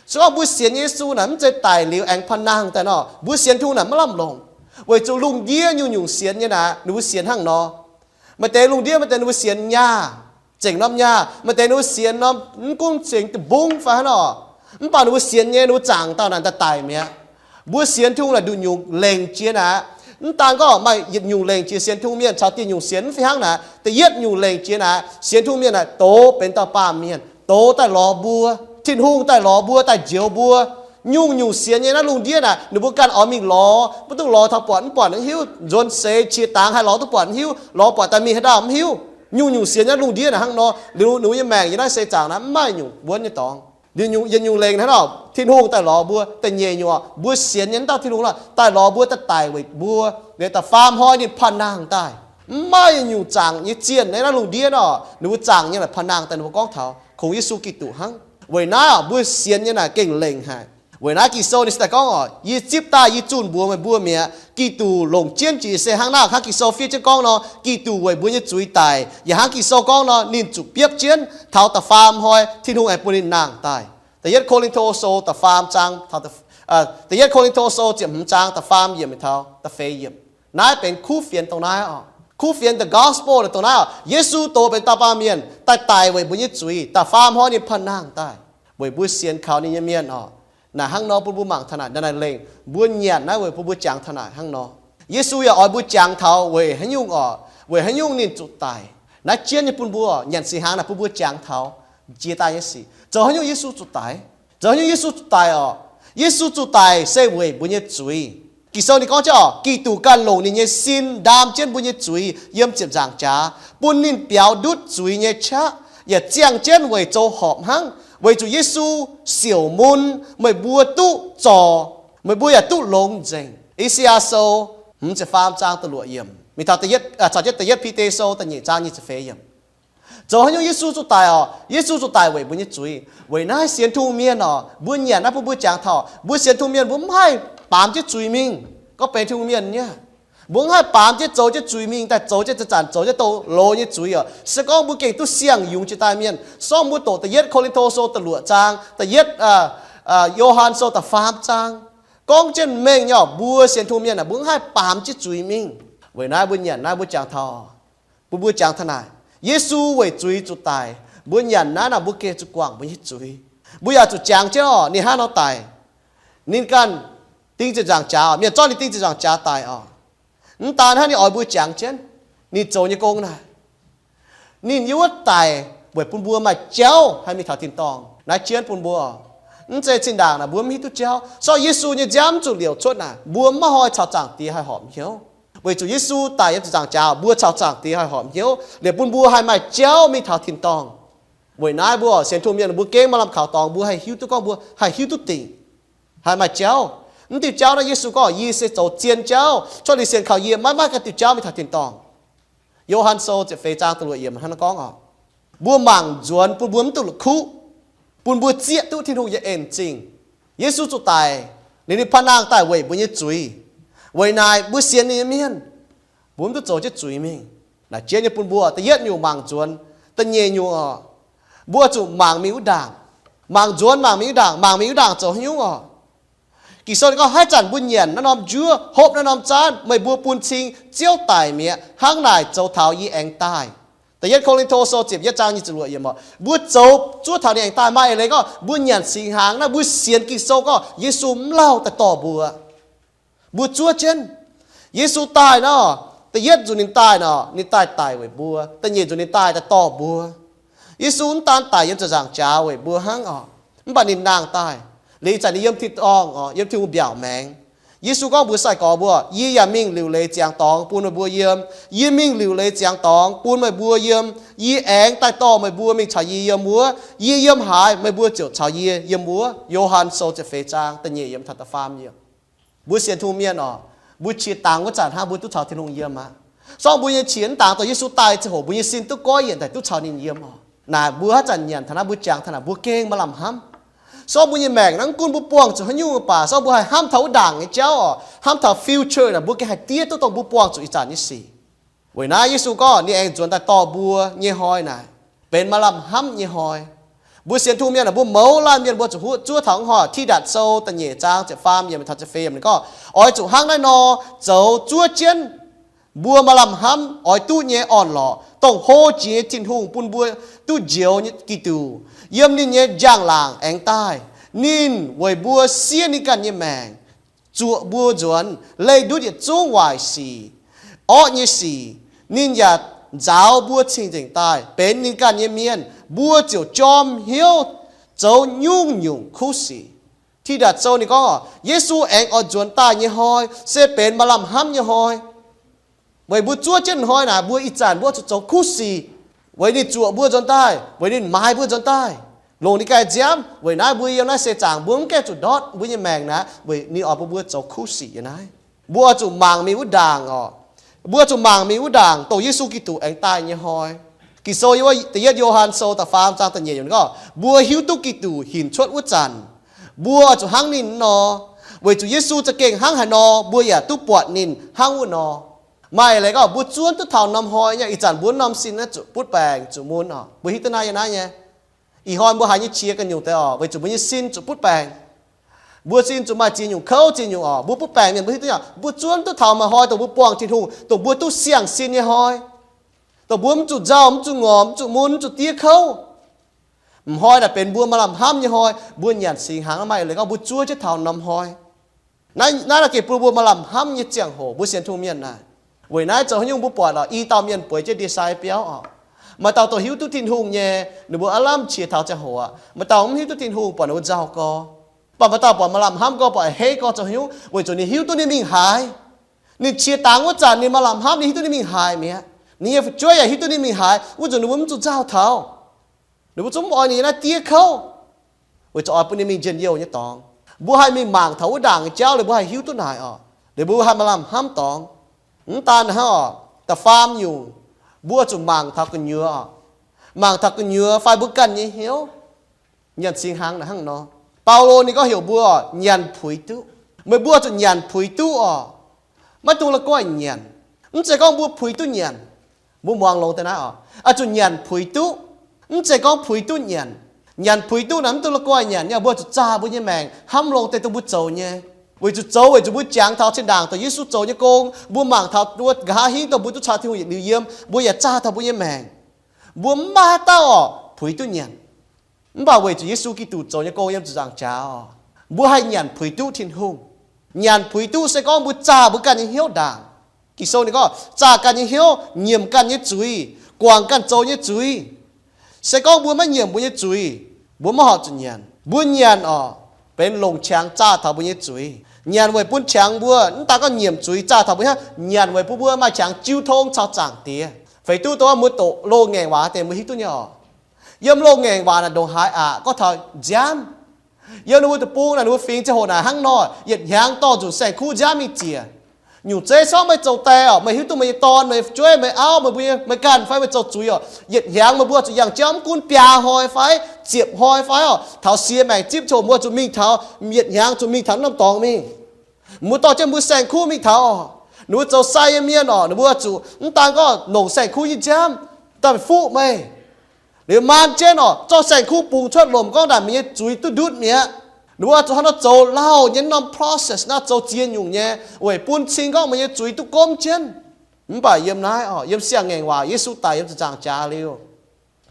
Se gorngv mbuo sienx Yesu naaic mv zeiz daic liuz aengx panh nangh daaih nor, mbuo sienx Tin-Hungh naaic maiv lamh longc. Weic zuqc lungh ndiev nyungc-nyungc sienx nyei naaic ninh mbuo sienx hnangv nor. Maaih deix lungh ndiev maaih deix ninh mbuo sienx nyaah, zengc norm nyaah. Maaih deix ninh mbuo sienx norm mv gunv sienx deic-bung fai hnangv nor, mv baac ninh mbuo sienx nyei ninh mbuo zaangc dauh naaic daaih daic mi'aqv. Mbuo sienx Tin-Hungh naaic nduqc nyungc lengc jiex naaic. Mv daan gorngv maaih yietc nyungc lengc jiex sienx Tin-Hungh mienh caux dieh nyungc sienx mv fih hnangv naaic. Da'yietv nyungc lengc jiex naaic, sienx Tin-Hungh mienh naaic doz benx dauh baamh mienh, doz daaih lorz mbuo. Tin-Hungh daaih lorz mbuo, daaih njoux mbuo. Nyungc-nyungc sienx nyei naaiv lungh ndiev naaic ninh mbuo ganh oix mingh lorz, maiv dungx lorz taux buatc mv buatc mv hiuv, nzuonx seix qiex dangx haih lorz duqv buatc mv hiuv, lorz buatc daaih mingh haaix dauh mv hiuv. Nyungc-nyungc sienx nyei naaiv lungh ndiev naaic hnangv nor, liuz ninh mbuo nyei maengc yiem naaiv seix zaangc naaiv mv maaih nyungc wuonv nyei dorngx. Liuz nyungc, yietc nyungc lengc hnangv nor, Tin-Hungh daaih lorz mbuo. Da'nyeic nyungc oc, mbuo sienx nyei naaiv dauh Tin-Hungh nor daaih lorz mbuo, daaih daic weic mbuo, liuz da'faam hnoi ninh panh nangh daaih. Mv maaih yietc nyungc zaangc nyei zienh naaiv lungh ndiev nor, ninh mbuo zaangc nyei naaic panh nangh daaih. Ninh mbuo gorngv taux kungx Yesu Giduc hnangv. Weic naaiv oc, mbuo sienx nyei naaic gengh lengc haic. Weic naaiv Ging-Sou ninh se daaih gorngv oc, yie zipv daaih yie zunh mbuox meih mbuo mi'aqv, Giduc longc jienv jiex se hnangv naaiv hnangv Ging-Sou fiev jienv gorngv nor, Giduc weic mbuo nyei zuiz daic. Yaac hnangv Ging-Sou gorngv nor, ninh zuqc biopv jienv taux da'faam hnoi Tin-Hungh aengx bun ninh nangh daaih. Da'yietv Ko^lin^to Sou da'faam zaang, da'yietv Ko^lin^to Sou ziepc hmz zaang da'faam yiemc taux da'feix yiemc. Naaiv benx kuv fienx dongh naaiv oc. Kuv fienx, the gospel, dongh naaiv oc. Yesu doz benx dauh baamh mienh daaih daic weic mbuo nyei zuiz, da'faam hnoi ninh panh nangh daaih weic mbuo sienx kaux ninh nyei mienh oc. Naaic hnangv nor bun mbuo mangc taux naaic, naaiv lengh mbuo nyanc naaiv weic bun mbuo jangx taux naaic hnangv nor. Yesu yaac oix mbuo jangx taux weic haaix nyungc oc? Weic haaix nyungc ninh zuqc daic? Naaiv jienv nyei bun mbuo nyanc singx hnaangx naaic bun mbuo jangx taux jiex daaih nyei sic. Zoux haaix nyungc Yesu zuqc daic? Zoux haaix nyungc Yesu zuqc daic oc? Yesu zuqc daic se weic mbuo nyei zuiz. Ging-Sou ninh gorngv jienv oc, Giduc ganh longc ninh nyei sin ndaam jienv mbuo nyei zuiz yiem ziepc nzaangc jaax, bun ninh biaux ndutv zuiz nyei qaqv, yaac ziangh jienv weic zoux horpc hnangv. Weic zuqc Yesu siouc mun, meih mbuo duqv zorc, meih mbuo yaac duqv longx nzengc. I^saa^yaa Sou hmz ziepc faam zaang da'luoqc yiemc mingh taux da'yietv, caux jienv da'yietv Bide Sou da'nyeic zaang nyic ziepc feix yiemc. Zoux haaix nyungc Yesu zuqc daic oc? Yesu zuqc daic weic mbuo nyei zuiz. Weic naaiv sienx Tin-Hungh mienh oc, mbuo nyanc naaiv bun mbuo jangx taux mbuo sienx Tin-Hungh mienh mbuo mv haih baamz jienv zuiz mingh. Gorngv benx Tin-Hungh mienh nyei, mbuo mv haih baamz jienv zoux jienv zuiz mingh, daaih zoux jienv zanc-zanc zoux jienv douz-loz nyei zuiz oc. Se gorngv mbuo gengh duqv siang-yungz jiex daaih mienh, se gorngv mbuo doqc da'yietv Ko^lin^to Sou da'luoqc zaang, da'yietv Yo^han Sou da'faam zaang, gorngv jienv mengh nyei oc, mbuo sienx Tin-Hungh mienh aah, mbuo mv haih baamz jienv zuiz mingh. Weic naaiv mbuo nyanc naaiv mbuo jangx taux, bun mbuo jangx taux naaic, Yesu weic zuiz zuqc daic. Mbuo nyanc naaiv naaic mbuo gengh zuqc guangc mbuo nyei zuiz. Mbuo yaac zuqc jangx jienv oc, ninh hnangv nor daic. Ninh ganh ding ziepc nzaangc jaax oc, mienh zorqv ninh ding ziepc nzaangc jaax daic oc. Mv daan hnangv, ninh oix mbuo jangx jienv. Ninh zoux nyei gong naaic, ninh yiem wuov daic weic bun mbuo maaih jauv haih mingh taux tin-dorngh. Naaiv jienv bun mbuo, mv zeiz zinh ndaangc naaic mbuo mv hiuv duqv jauv. Sorng Yesu nyei nziaamv zuqc liouc cuotv naaic, mbuo maiv hnoi caux Zaangc Diex haih horpc hnyouv. Weic zuqc Yesu daic yiem ziepc nzaangc jaax, mbuo caux Zaangc Diex haih horpc hnyouv, liepc bun mbuo haih maaih jauv mingh taux tin-dorngh. Weic naaiv mbuo sienx tungh mienh mbuo gengh maaih lamh kaux dorngx, mbuo haih hiuv duqv gorngv mbuo haih hiuv duqv dingc, haih maaih jauv. Mv diuh jauv naaiv Yesu gorngv, yie se zoux zien jauv, cuotv liuz sienx kaux yie maiv maaih ganh diuh jauv mingh taux tin-dorngh. Yo^han Sou ziepc feix zaang da'luoqc yiemc hnangv naaiv gorngv oc, mbuo mangc nzuonx bun mbuo mv duqv la'kuqv, bun mbuo zieqv duqv Tin-Hungh nyei en zingh. Yesu zuqc daic, liuz ninh paan nangh daaih weic mbuo nyei zuiz. Weic naaic mbuo sienx ninh nyei mienh, mbuo mv duqv zoux jienv zuiz mingh. Naaic jienv nyei bun mbuo da'yietv nyungc mangc nzuonx, da'nyeic nyungc oc, mbuo zuqc mangc mingh wuov ndaangc. Mangc nzuonx mangc mingh wuov ndaangc, mangc mingh wuov ndaangc zoux haaix nyungc oc? Ging-Sou ninh gorngv, haaix zanc mbuo nyanc naaiv norm njuov, hopv naaiv norm zaanv, meih mbuo bun cing ziouv daic mi'aqv, hnangv naaic zoux taux yie aengx daaih. Da'yietv Ko^lin^to Sou ziepc yietv zaang nyic ziepc luoqc yiemc oc, mbuo zoux zuov taux ninh aengx daaih. Maaih eix leiz gorngv mbuo nyanc singx hnaangx naaiv, mbuo sienx Ging-Sou gorngv Yesu mv lauh daaih dorh mbuo. Mbuo zuov jienv. Yesu daaih nor, da'yietv nzunc ninh daaih nor, ninh daaih daic weic mbuo. Da'nyeic nzunc ninh daaih daaih dorh mbuo. Yesu mv daan daic yiem ziepc nzaangc jaax weic mbuo hnangv oc, mv baac ninh nangh daaih. Liuz ih zanc ninh yiem tin-dorngh oc, yiem Tin-Hungh mbiaauc maengx. Yesu gorngv mbuox sai-gorx mbuo, yie yaac mingh liuc leiz ziangx dorngx bun meih mbuo yiem. Yie mingh liuc leiz ziangx dorngx bun meih mbuo yiem. Yie aengx daaih dorh meih mbuo mingh caux yie yiem wuov. Yie yiem haaix, meih mbuo ziouc caux yie yiem wuov. Yo^han Sou ziepc feix zaang da'nyeic yiemc taux da'faam yiemc. Mbuo sienx tungh mienh oc, mbuo qiex dangx wuov zanc hnangv mbuo duqv caux Tin-Hungh yiem aqv. Sorng mbuo nyei qiex mv dangx dongh Yesu daaih ziangh hoc mbuo nyei sin duqv goiv yienc daaih duqv caux ninh yiem oc. Naaic mbuo haaix zanc nyanc taux naaiv, mbuo jangx taux naaic, mbuo gengh maaih lamh hnamv. Sorng mbuo nyei maengc naaiv, mv gunv mbuo buangh zuqc haaix nyungc mv baac, sorng mbuo haih hnamv taux wuov ndaangc nyei jauv oc, hnamv taux future naaic, mbuo gengh haih diev duqv dongh mbuo buangh zuqc ih zanc nyei sic. Weic naaiv Yesu gorngv ninh aengx nzuonx daaih dorh mbuo nyei hnoi naaic, benx maaih lamh hnamv nyei hnoi. Mbuo sienx tungh mienh aah, mbuo mouz laanh mienh mbuo zuqc huotv zuov taux hnoi. Tidatc Sou da'nyeic zaang ziepc faam yiemc taux ziepc feix yiemc ninh gorngv, oix zuqc hnangv naaiv nor zoux zuov jienv mbuo maaih lamh hnamv oix duqv nyei orn-lorqc, dongh hlo jiex nyei Tin-Hungh bun mbuo duqv njoux nyei Giduc. Yiem ninh nyei njang-laangc aengx daaih. Ninh weic mbuo siev ninh ganh nyei maengc, zuoqc mbuo nzuonx leih ndutv yietc zungv waaic sic, orqv nyei sic. Ninh yaac nzaaux mbuo cing-nzengc daaih benx ninh ganh nyei mienh, mbuo ziouc jorm hnyouv zoux nyungc-nyungc kuv sic. Tidatc Sou ninh gorngv, Yesu aengx oix nzuonx daaih nyei hnoi se benx maaih lamh hnamv nyei hnoi. Weic mbuo zuov jienv hnoi naaic, mbuo ih zanc mbuo zuqc zoux kuv sic. Weic ninh zuoqc mbuo nzuonx daaih, weic ninh maaiz mbuo nzuonx daaih, longc ninh ganh nziaamv. Weic naaiv mbuo yiem naaiv seix zaangc mbuo mv gaengh zuqc ndortv mbuo nyei maengc naaiv, weic ninh oix bun mbuo zoux kuv sic nyei naaiv. Mbuo oix zuqc mangc mingh wuov ndaangc oc. Mbuo oix zuqc mangc mingh wuov ndaangc dongh Yesu Giduc aengx daaih nyei hnoi. Ging-Sou yiem da'yietv Yo^han Sou da'faam zaang da'nyeic yiemc gorngv, mbuo hiuv duqv Giduc hinc cuotv wuov zanc, mbuo oix zuqc hnangv ninh nor, weic zuqc Yesu za'gengh hnangv haaix nor, mbuo yaac duqv buatc ninh hnangv wuov nor. Maaih leiz gorngv mbuo zuov duqv taux norm hnoi nyei, ih zanc mbuo norm sin naaiv zuqc butv baengc zuqc mun oc. Mbuo hiuv duqv naaiv nyei naaiv nyei. Ih hnoi mbuo haiz nyei qiex ganh nyungc deix oc, weic zuqc mbuo nyei sin zuqc butv baengc. Mbuo sin zuqc maaih ziex nyungc kouv ziex nyungc oc. Mbuo butv baengc mienh mbuo hiuv duqv nyei, mbuo zuov duqv taux maaih hnoi dongh mbuo buangh Tin-Hungh, dongh mbuo duqv siang-sin nyei hnoi, dongh mbuo mv zuqc nzauh, mv zuqc ngorc, mv zuqc mun, mv zuqc diev kouv. M'hnoi naaic benx mbuo maaih lamh hnamv nyei hnoi. Mbuo nyanc singx hnaangx maaih leiz gorngv mbuo zuov jienv taux norm hnoi. Naaiv, naaiv gengh bun mbuo maaih lamh hnamv nyei ziangh hoc, mbuo sienx tungh mienh naaic. Weic naaiv zoux haaix nyungc mbuo buatc oc, i dauh mienh bueix jienv ndie-sai biauv oc. Maaih dauh dongh hiuv duqv Tin-Hungh nyei, ninh mbuo aav lamh qiex taux ziangh hoc aqv. Maaih dauh mv hiuv duqv Tin-Hungh, buatc ninh mbuo nzauh gorx. Mv baac maaih dauh buatc maaih lamh hnamv gorx, buatc heix gorx zoux haaix nyungc, weic zuqc ninh hiuv duqv ninh mingh haaix. Ninh qiex dangx wuov zanc ninh maaih lamh hnamv, ninh hiuv duqv ninh mingh haaix mi'aqv. Ninh nyei fu'jueiv yaac hiuv duqv ninh mingh haaix, wuov nzunc ninh mbuo mv zuqc nzauh taux. Ninh mbuo zungv mv oix ninh nyei naaiv diev kouv, weic zuqc oix bun ninh mingh njien-youh nyei dorngx. Mbuo haih mingh mangc taux wuov ndaangc nyei jauv liuz mbuo haih hiuv duqv naaic oc. Liuz mbuo haih maaih lamh hnamv dorngx. Mv daan hnangv oc, da'faam nyungc, mbuo zuqc mangc taux gu'nyuoz oc. Mangc taux gu'nyuoz fai mbuo ganh nyei hnyouv. Nyanc singx hnaangx naaic hnangv nor. Baulo ninh gorngv heuc mbuo oc, nyanc puix duqv. Meih mbuo zuqc nyanc puix duqv oc. Maiv dungx la'guaih nyanc. Mv zeiz gorngv mbuo puix duqv nyanc. Mbuo muangx longx deix naaiv oc. Oix zuqc nyanc puix duqv. Mv zeiz gorngv puix duqv nyanc. Nyanc puix duqv naaic mv dungx la'guaih nyanc nyei, mbuo zuqc zaah mbuo nyei maengc hnamv longx deix dongh mbuo zoux nyei. Weic zuqc zoux, weic zuqc mbuo jangx taux zinh ndaangc dongh Yesu zoux nyei gong, mbuo mangc taux mbuo nqa'haav hingv dongh mbuo duqv caux Tin-Hungh yietc liuz yiem, mbuo yaac zaah taux mbuo nyei maengc. Mbuo mv maaih haaix dauh oc puix duqv nyanc. Mv baac weic zuqc Yesu Giduc zoux nyei gong yiem ziepc nzaangc jaax oc, mbuo haih nyanc puix duqv Tin-Hungh. Nyanc puix duqv se gorngv mbuo zaah mbuo ganh nyei hnyouv ndaangc. Ging-Sou ninh gorngv zaah ganh nyei hnyouv, nyiemc ganh nyei zuiz, guangc ganh zoux nyei zuiz. Se gorngv mbuo maiv nyiemc mbuo nyei zuiz, mbuo maiv horpc zuqc nyanc. Mbuo nyanc oc, benx longc qangx zaah taux mbuo nyei zuiz. Nyanc weic bun qangx mbuo, mv daan gorngv nyiemc zuiz zaah taux mbuo hnangv, nyanc weic bun mbuo maaih qangx jiu tong caux Zaangc Diex. Feix duqv dongh mbuo doqc loz-ngaengc waac deix mbuo hiuv duqv nyei oc. Yiem loz-ngaengc waac naaic ndongc haaix aqc gorngv taux nziaamv. Yiem ninh mbuo deic-bung naaic, ninh mbuo fingx ziangh hoc naaic hnangv nor, yietc hnyangx dorh nzunc saeng-kuv nziaamv mingh ziec. Nyungc zeiv se gorngv meih zoux die oc, meih hiuv duqv meih nyei dorn, meih fu'jueiv, meih auv, meih mbuo, meih ganh fai meih zoux zuiz oc, yietc hnyangx meih mbuo zuqc yangh jauv mv gunv biaa hnoi fai ziepc hnoi fai oc, taux sie maengc zipv ziouc mbuo zuqc mingh taux, yietc hnyangx zuqc mingh taux norm dorngx mingh. Mbuo dorh jienv mbuo saeng-kuv mingh taux oc. Ninh mbuo zoux sai nyei mienh oc, ninh mbuo zuqc mv daan gorngv longc saeng-kuv nyei nziaamv daaih fuqv meih, liuz maan jienv oc, zorqv saeng-kuv bungx cuotv lomc gorngv naaic meih nyei zuiz duqv ndutv mi'aqv. Ninh mbuo zuqc hnangv nor zoux lauh nyei norm process naaiv, zoux ziex nyungc nyei, weic bun cing gorngv meih nyei zuiz duqv gomv jienv. Mv baac yiem naaiv oc, yiem siang-ngaengc waac Yesu daic yiem ziepc nzaangc jaax liuz,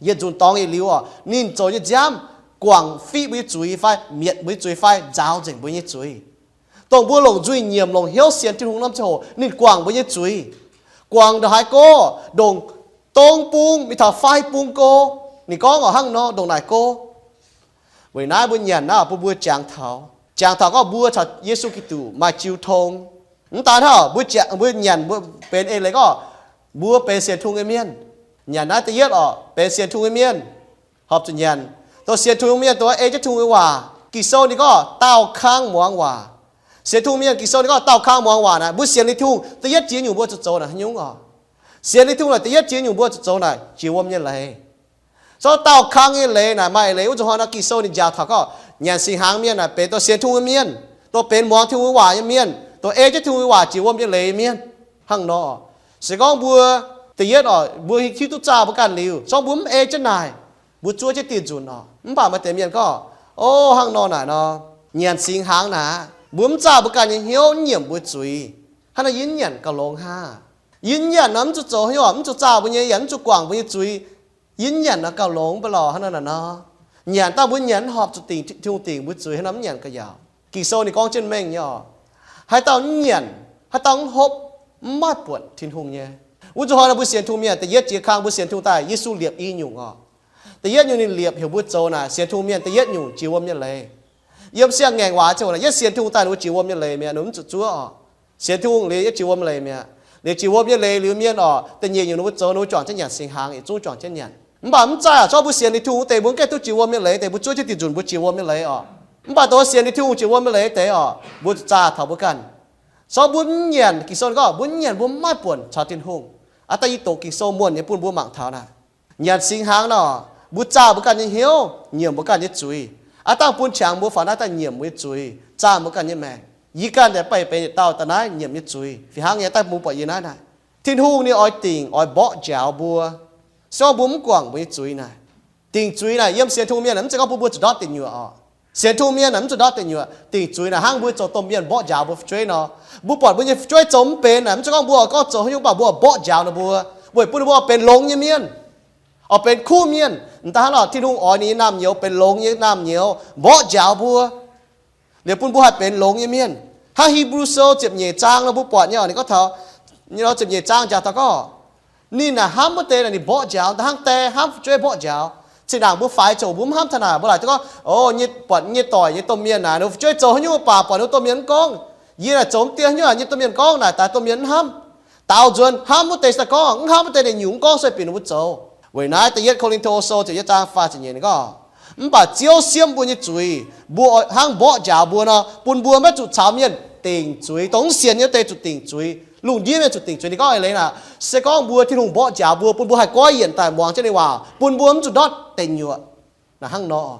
yietc nzunc dorngx yietc liuz oc, ninh zoux nyei nziaamv guangc fiqv mbuo nyei zuiz fai mietc mbuo nyei zuiz fai nzaaux nzengc mbuo nyei zuiz. Dongh mbuo longc nzuih nyiemc, longc hnyouv sienx Tin-Hungh norm ziangh hoc ninh guangc mbuo nyei zuiz. Guangc ndongc haaix go? Ndongc dong bung mingh taux fai bung go. Ninh gorngv oc hnangv nor, ndongc naaic go. Weic naaiv mbuo nyanc naaiv bun mbuo jangx taux, jangx taux gorngv mbuo caux Yesu Giduc maaih jiu tong. Mv daan hnangv mbuo, mbuo nyanc mbuo benx eix leiz gorngv mbuo benx sienx Tin-Hungh nyei mienh. Nyanc naaiv da'yietv oc, benx sienx Tin-Hungh nyei mienh horpc zuqc nyanc dongh sienx Tin-Hungh mienh, dongh ei jienv Tin-Hungh nyei waac. Ging-Sou ninh gorngv daauh kangv muangx waac. Sienx Tin-Hungh mienh, Ging-Sou ninh gorngv daauh kangv muangx waac naaic, mbuo sienx Tin-Hungh da'yietv jiex nyungc mbuo zuqc zoux naaic haaix nyungc oc? Sienx Tin-Hungh naaic da'yietv jiex nyungc mbuo zuqc zoux naaic jiex wuom nyei leiz. Zorqv daauh kangv nyei leiz naaic maaih leiz wuov nzunc hnoi nor, Ging-Sou ninh njaaux taux gorngv nyanc singx hnaangx mienh naaic benx dongh sienx Tin-Hungh nyei mienh, dongh benx muangx Tin-Hungh waac nyei mienh, dongh ei jienv Tin-Hungh waac jiex wuom nyei leiz mienh. Hnangv nor, se gorngv mbuo da'yietv oc, mbuo hiuv duqv zaah mbuo ganh liuz, se gorngv mbuo mv ei jienv naaic, mbuo zuov jienv dieh nzunc oc. Mv baac maaih deix mienh gorngv, o, hnangv nor naaic nor, nyanc singx hnaangx naaic, mbuo mv zaah mbuo ganh nyei hnyouv, mv nyiemc mbuo zuiz, hnangv nor yie mv nyanc gauh longx hnangv. Yie mv nyanc nor mv zuqc zoux hnyouv, mv zuqc zaah mbuo nyei, yaac mv zuqc guangc mbuo nyei zuiz. Yie mv nyanc nor gauh longx mv baac lorqc, hnangv nor naaic nor. Nyanc daaih mbuo nyanc mv horpc zuqc dingc Tin-Hungh dingc mbuo zuiz, hnangv nor mv nyanc gauh yaauc. Ging-Sou ninh gorngv jienv mengh nyei oc. Haaix dauh mv nyanc, haaix dauh mv hopv, mv maaih buonc Tin-Hungh nyei. Wuov nzunc hnoi nor mbuo sienx Tin-Hungh mienh da'yietv jiex kangv mbuo sienx Tin-Hungh daaih, Yesu liepc i nyungc oc. Da'yietv nyungc ninh liepc heuc mbuo zoux naaic sienx Tin-Hungh mienh da'yietv nyungc jiex wuom nyei leiz. Yiem siang-ngaengc waac ziouc naaic, yietv sienx Tin-Hungh daaih ninh mbuo jiex wuom nyei leiz mi'aqv, ninh mbuo mv zuqc zuov oc. Sienx Tin-Hungh liuz yietv jiex wuom leiz mi'aqv. Liuz jiex wuom nyei leiz liuz mienh oc, da'nyeic nyungc ninh mbuo zoux, ninh mbuo juangc jienv nyanc singx hnaangx, yietc zungv juangc jienv nyanc. Mv baac mv zaah, se gorngv mbuo sienx liuz Tin-Hungh wuov deix mbuo mv gaengh duqv jiex wuom nyei leiz deix, mbuo zuov jienv dieh nzunc mbuo jiex wuom nyei leiz oc. Mv baac dongh sienx liuz Tin-Hungh jiex wuom nyei leiz deix oc, mbuo zuqc zaah taux mbuo ganh. Se gorngv mbuo mv nyanc, Ging-Sou ninh gorngv mbuo mv nyanc mbuo mv maaih buonc caux Tin-Hungh. Aav dangh yie doqc Ging-Sou muonh nyei bun mbuo mangc taux naaic. Nyanc singx hnaangx nor, mbuo zaah mbuo ganh nyei hnyouv, nyiemc mbuo ganh nyei zuiz. Aav dangh bun qangx mbuo faaux naaiv daaih nyiemc mbuo nyei zuiz, zaah mbuo ganh nyei maengc. Yie ganh daaih baih benx yietc dauh daaih naaiv nyiemc nyei zuiz. Fih hnangv nyei, daaih mbuo buatc yie naaiv naaic, Tin-Hungh ninh oix dingc, oix mborqv njaaux mbuo, se gorngv mbuo mv guangc mbuo nyei zuiz naaic. Dingc zuiz naaic yiem sienx Tin-Hungh mienh naaic mv zeiz gorngv bun mbuo zuqc ndortv deic nyuoqc oc. Sienx Tin-Hungh mienh naaic mv zuqc ndortv deic nyuoqc. Dingc zuiz naaic hnangv mbuo zoux domh mienh mborqv njaaux mbuo fu'jueiv nor, mbuo buatc mbuo nyei fu'jueiv zoux mv benx naaic, mv zeiz gorngv mbuo oix gorngv zoux haaix nyungc, mv baac mbuo oix mborqv njaaux ninh mbuo, weic bun ninh mbuo oix benx longx nyei mienh, oix benx kuv mienh. M'daaih hnangv nor, Tin-Hungh oix ninh nyei naamh nyouz benx longx nyei naamh nyouz mborqv njaaux mbuo, liuz bun mbuo haih benx longx nyei mienh. Hnangv Hipv^lu Sou ziepc nyeic zaang nor mbuo buatc nyei oc, ninh gorngv taux, ziepc nyeic zaang njaaux taux gorngv, ninh naaic hnamv wuov deix naaic ninh mborqv njaaux, da'hnangv die hnamv fu'jueiv mborqv njaaux. Zinh ndaangc mbuo faix ziouc mbuo mv hnamv taux naaic, mbuo laaic gorngv, o, nyei buatc nyei doic nyei domh mienh naaic, ninh fu'jueiv zoux haaix nyungc mv baac buatc ninh domh mienh mv gorngv, yie naaic zoux mv dien haaix nyungc, nyei domh mienh gorngv naaic, daaih domh mienh mv hnamv. Daaux nzuonx hnamv wuov deix se daaih gorngv, mv hnamv wuov deix ninh nyungc mv gorngv, sueih binc ninh mbuo zoux. Weic naaiv da'yietv Ko^lin^to Sou ziepc yietv zaang faah ziepc nyeic ninh gorngv, mv baac Ziouv siemv mbuo nyei zuiz, mbuo hnangv mborqv njaaux mbuo nor, bun mbuo maiv zuqc caux mienh dingc zuiz. Dongh mv sienx nyei wuov deix zuqc dingc zuiz. Lungh ndiev mienh zuqc dingc zuiz. Ninh gorngv eix leiz naaic, se gorngv mbuo Tin-Hungh mbuoqc njaaux mbuo, bun mbuo haih goiv yienc daaih muangx jienv ninh waac, bun mbuo mv zuqc ndortv deic nyuoqc. Naaic hnangv nor,